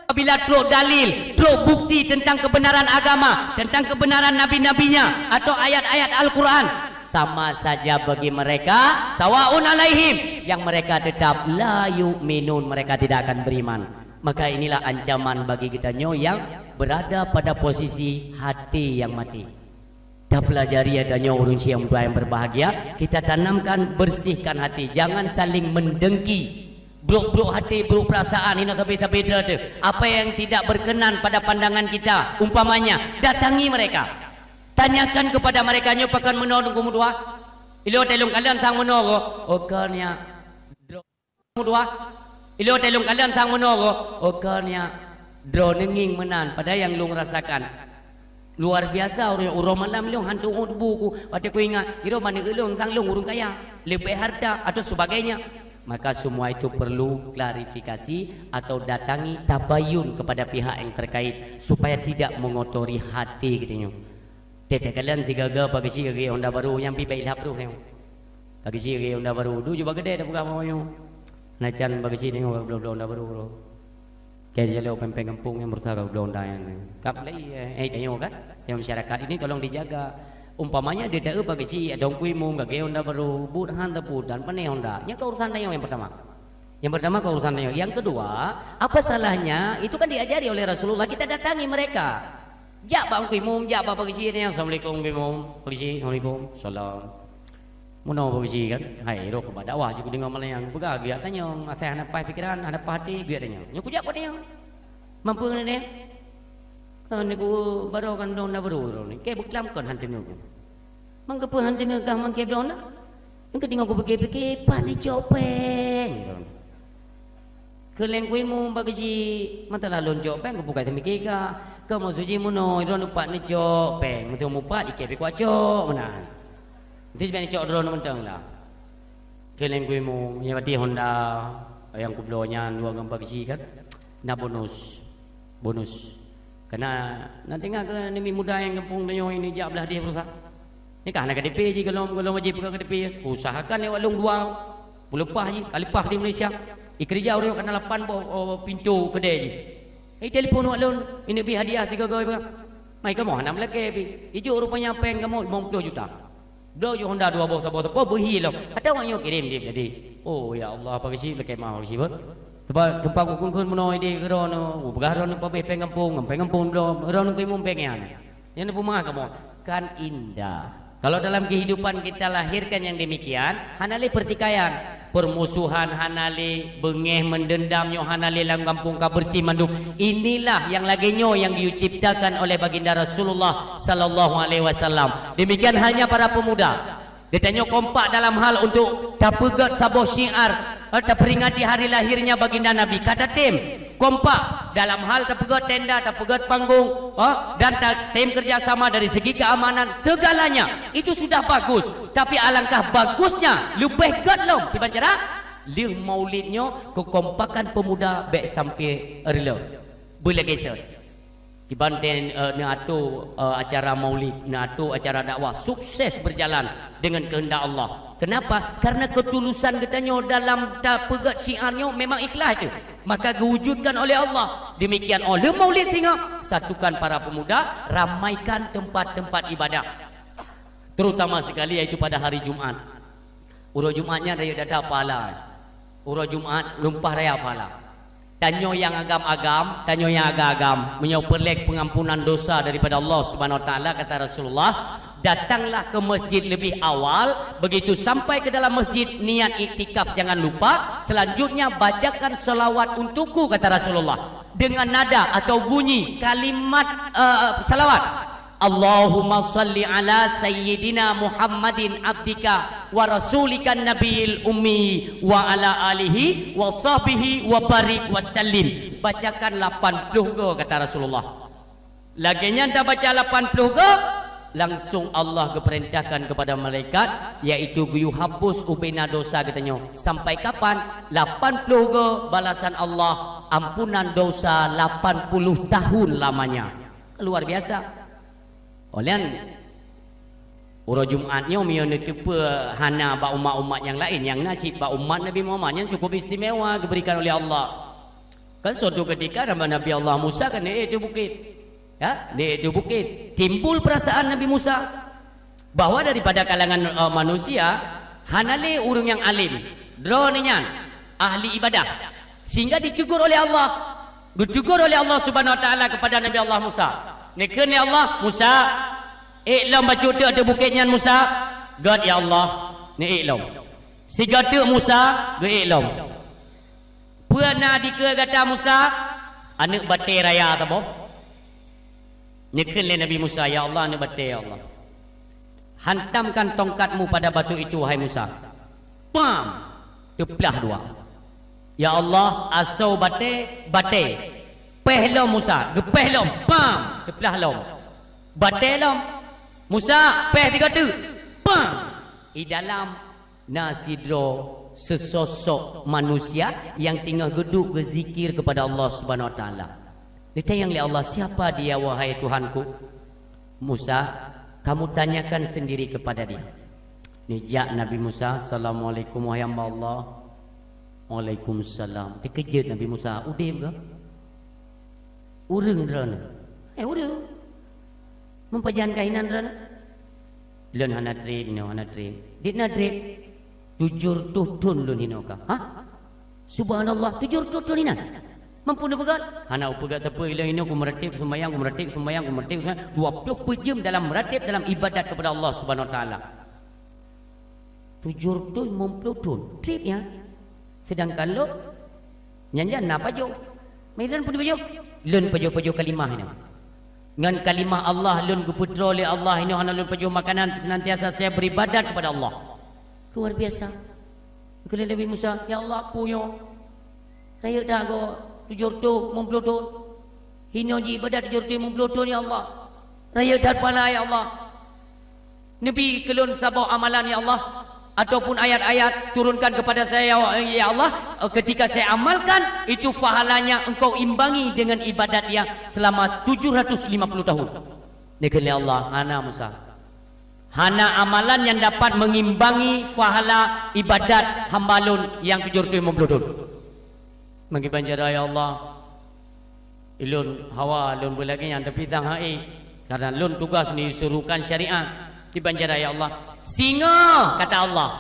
apabila trok dalil, trok bukti tentang kebenaran agama, tentang kebenaran nabi-nabinya, atau ayat-ayat Al-Quran, sama saja bagi mereka, sawaun alaihim, yang mereka tetap la yu'minun, mereka tidak akan beriman. Maka inilah ancaman bagi kita nyoe yang berada pada posisi hati yang mati. Tapelajari ata nyoe ureuëng syiek meutuah yang berbahagia, kita tanamkan, bersihkan hati, jangan saling mendengki. Brok-brok hati, brok perasaan, hina sabe-sabe droe teuh. Apa yang tidak berkenan pada pandangan kita, umpamanya, datangi mereka. Tanyakan kepada mereka nyoe pakon meunoe teungku meutuah. Ilôn teuh lôn kalon sang meunoe ko. Oh, kon nyan. Droe meutuah. Ilôn teuh lôn kalon sang meunoe ko. Oh, kon nyan. Droeneuh ngieng meunan, padahai nyang lôn rasakan. Luar biasa uroe, uroe malam lôn han teuôt bu ku. Watèe ku ingat, droe manéh ulôn sang lôn ureueng kaya. Leubeh harta atau sebagainya. Maka semua itu perlu klarifikasi atau datangi tabayun kepada pihak yang terkait supaya tidak mengotori hati geutanyoe. Teuh takalon sigaga Pak Geuchik geugèt honda barô nyang pih bèk ilhab roh nyoe. Pak Geuchik geugèt honda barô, duek jubah keudè tapeugah bak nyoe. Hana can Pak Geuchik nyoe bloe-bloe honda barô. Kèe jalok péng-péng gampông nyang berusaha ka bloe honda nyan. Kap lé, eh, eh, tanyoe kan? Tanyoe masyarakat ini tolong dijaga. Umpamanya di daerah Pak Geuchik, ada Teungku Imum geugèt honda barô, buet han tapeuet dan pané honda. Nyan ka urusan tanyoe nyang pertama. Yang pertama, keurusan tanyoe. Yang kedua, apa salahnya? Itu kan diajari oleh Rasulullah. Kita datangi mereka. Jak bak Teungku Imum, jak bak Pak Geuchik, tanyong, "Assalamualaikum, Teungku Imum." "Pak Geuchik, assalamualaikum." "Meunoe, Pak Geuchik," kan? Hai, roh keuba dakwah, siku deungoe malam nyan. Peugah, geujak tanyong. Asai hana paih pikeran, hana paih até, geujak tanyong. Nyoe kujak bak tanyong. Mampu ngon dia? Kan aku baru kan dong na baru ni. Kèe beuklam kon han teungeut. Mang keupeue han teungeut kah mang kèe dong na? Nyang keudeungoe kupike-pike, pat neucok péng. Kheun lé Teungku Imum Pak Geuchik, mata lalôn cok péng, keupeue ka teumike ka. Keu maksud jih meunoe, droeneuh pat neucok péng, meuteumé pat ikèe pih kucok meunan. Meusti sibak neucok droeneuh mantong lah. Kheun lé Teungku Imum, nyang bati honda nyang kubloe nyan dua ngon Pak Geuchik kan, na bonus. Bonus. Kana na teuingat keu aneuk muda nyang gampông tanyoe ini jak blah deh berusaha. Nyoe ka hana K T P jih, golom, golom wajéb peugah K T P. Usahakan lewat lôn dua. Beuleupah jih, ka leupah di Malaysia. Ikeurija ureueng kana lapan boh, oh, pintoe keudè jih. Itelepon wak lôn, ini bri hadiah sigoe-goe peugah. Mai kamoe hana meulakèe pih. Ijok rupanya péng kamoe limong ploh juta. Bloe ju honda dua boh, saboh, saboh, beuhi lom. Ata awak nyoe kirém deh jadi. Oh, ya Allah, Pak Geuchik, lakèe meu'ah Pak Geuchik, beuh. Teumpat, teumpat kukheun-kheun meunoe idéh keu droeneuh, peugah droeneuh pabéh péng gampông, péng gampông bloe, droeneuh keu imum péng nyan. Nyan peumeu'ah kamoe. Kan indah. Kalau dalam kehidupan kita lahirkan yang demikian, hana lé pertikaian. Permusuhan hana lé, beungéh meudendam nyoe hana lé, lam gampông ka beureuséh mandum. Inilah yang lagèe nyoe yang diciptakan oleh Baginda Rasulullah sallallahu alaihi wasallam. Demikian halnya para pemuda. Geutanyoe kompak dalam hal untuk tapeugèt saboh syiar, eh, taperingati hari lahirnya Baginda Nabi. Ka tatem kompak dalam hal tapeugèt tenda, tapeugèt panggong, eh, dan tatem kerjasama dari segi keamanan, segalanya itu sudah bagus. Tapi alangkah bagusnya, leubeh gèt lom kiban cara lheueh maulid nyoe, keukompakan pemuda bèk sampai reuloh. Beulagèe sot. Kiban teuh, eh, neuato, eh, acara maulid, neuato acara dakwah, sukses berjalan dengan kehendak Allah. Kenapa? Karena ketulusan geutanyoe dalam tapeugèt syiar nyoe memang ikhlas teuh. Maka geuwujudkan oleh Allah. Demikian, oh lheueh maulid singoh, satukan para pemuda, ramaikan tempat-tempat ibadah. Terutama sekali yaitu pada hari Jumat. Uroe Jumat nyan rayeuk that-that pahala. Uroe Jumat lumpah raya pahala. Tanyoe nyang agam-agam, tanyoe nyang agam-agam, meunyoe peureulèe pengampunan dosa daripada Allah Subhanahu Wa Taala, kata Rasulullah, "Datanglah ke masjid lebih awal, begitu sampai ke dalam masjid, niat iktikaf jangan lupa, selanjutnya bacakan selawat untukku," kata Rasulullah, dengan nada atau bunyi kalimat, eh, salawat. Allahumma salli ala sayyidina Muhammadin abdika wa rasulikan nabiyil ummi wa ala alihi wa sahbihi wa barik wa sallim. Bacakan lapan puluh go, kata Rasulullah. Lagèe nyan tabaca lapan puluh go, langsung Allah geupeurintahkan kepada malaikat, yaitu geuyue hapus ubena dosa geutanyoe. Sampai kapan? Lapan puluh go balasan Allah, ampunan dosa lapan puluh tahun lamanya. Luar biasa. Oleh nyan, uroe Jumat nyoe meunyoe neuteupeue hana bak umat-umat nyang laén, nyang na cit bak umat Nabi Muhammad, nyan cukup istimewa geuberikan oleh Allah. Kan suatu ketika Nabi Allah Musa kan naik di bukit. Ya, naik di bukit. Timbul perasaan Nabi Musa bahwa daripada kalangan, eh, manusia, hana lé ureueng nyang alim. Droeneuh nyan ahli ibadah. Sehingga ditegur oleh Allah. Geutegur oleh Allah Subhanahu Wa Taala kepada Nabi Allah Musa. Neukheun lé Allah, "Musa, ék lom bacut teuk ateueh bukét nyan, Musa." "Gèt, ya Allah." Neuék lom. Sigoe teuk Musa geuék lom. "Peue na dikeue gata, Musa?" "Aneuk batèe raya saboh." Neukheun lé Nabi Musa, "Ya Allah, aneuk batée, ya Allah. Hantamkan tongkat-Mu pada batu itu, wahai Musa." Pam! Teuplah dua. "Ya Allah, asoe batée, batée." Péh lom Musa, geupéh lom, pam! Teuplah lom. Batée lom. "Musa, péh tiga teuk." Pam! Di dalam na sidroe seusosok manusia nyang teungoh geuduek geuzikir keupada Allah Subhanahu Wa Taala. Ditanyong lé Allah, "Siapa dia, wahai Tuhanku?" "Musa, kamu tanyakan sendiri kepada dia." Neujak Nabi Musa, "Assalamualaikum, wahai hamba Allah." "Waalaikumsalam." Teukeujot Nabi Musa, "Udeb kah? Ureuëng droeneuh?" "Eh, ureuëng." "Meupajan kah inan droeneuh?" "Lôn hana treb inoe, hana treb." "Diek na treb?" "Tujoh reutôh thon lôn inoe kah." "Hah? Subhanallah, tujoh reutôh thon inan? Mampu neupeugét?" "Hana kupeugét sapeue, ilôn inoe kumeurateb sumbayang, kumeurateb sumbayang, kumeurateb sumbayang, dua ploh peuet jeuem dalam merateb, dalam ibadat kepada Allah Subhanahu Wa Taala." "Tujoh reutôh limong ploh thon, treb nyan. Seudangkan lôn, nyan jan na pajoh." "Meuiran peue pajoh?" "Lôn pajoh-pajoh kalimah inoe. Ngon kalimah Allah lôn geupeutroe lé Allah inoe, hana lôn pajoh makanan, seunantiasa saya beribadat kepada Allah." Luar biasa. Kheun lé Nabi Musa, "Ya Allah, peue nyoe? Rayeuk that goe tujoh reutôh limong ploh thon. Hinoe jiibadat tujoh reutôh limong ploh thon, ya Allah. Rayeuk that pahala, ya Allah. Neubi keu lôn saboh amalan, ya Allah, ataupun ayat-ayat turunkan kepada saya, ya, ya Allah. Ketika saya amalkan, itu pahalanya Engkau imbangi dengan ibadat dia selama tujuh ratus lima puluh tahun." Neukheun lé Allah, "Hana, Musa. Hana amalan nyang dapat meungimbangi pahala ibadat hamba lôn nyang tujoh reutôh limong ploh thon." "Meukiban cara, ya Allah? Ulôn hawa lôn beulagée nyan, tapi sang hai, karena lôn tugas neusuruhkan syariat." "Kiban cara, ya Allah?" "Singoh," kata Allah,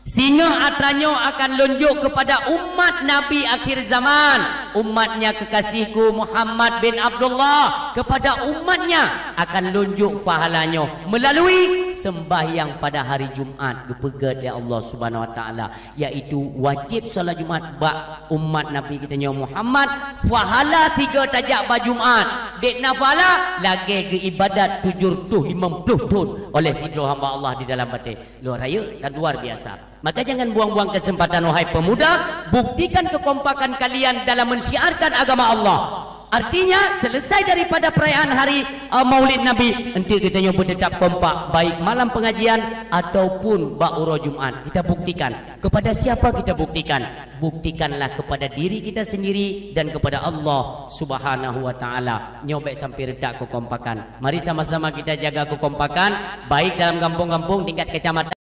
"singoh atra nyoe akan lôn jok kepada umat Nabi akhir zaman, umatnya kekasihku Muhammad bin Abdullah. Kepada umatnya akan lôn jok pahala nyoe melalui sembahyang pada hari Jumat." Geupeugét lé Allah Subhanahu Wa Taala, yaitu wajéb salat Jumat bak umat Nabi geutanyoe Muhammad. Pahala sigoe tajak bak Jumat, dek na pahala lagée geuibadat tujoh reutôh limong ploh thon oleh sidroe hamba Allah di dalam batée. Luar rayeuk dan luar biasa. Maka jangan buang-buang kesempatan, wahai pemuda, buktikan kekompakan kalian dalam mensyiarkan agama Allah. Artinya, selesai daripada perayaan hari, eh, Maulid Nabi, enteuk geutanyoe beuteutap kompak, baik malam pengajian ataupun bak uroe Jumat. Kita buktikan. Kepada siapa kita buktikan? Buktikanlah kepada diri kita sendiri dan kepada Allah Subhanahu wa Taala. Nyoe bék sampai retak kekompakan. Mari sama-sama kita jaga kekompakan, baik dalam gampông-gampông, tingkat kecamatan,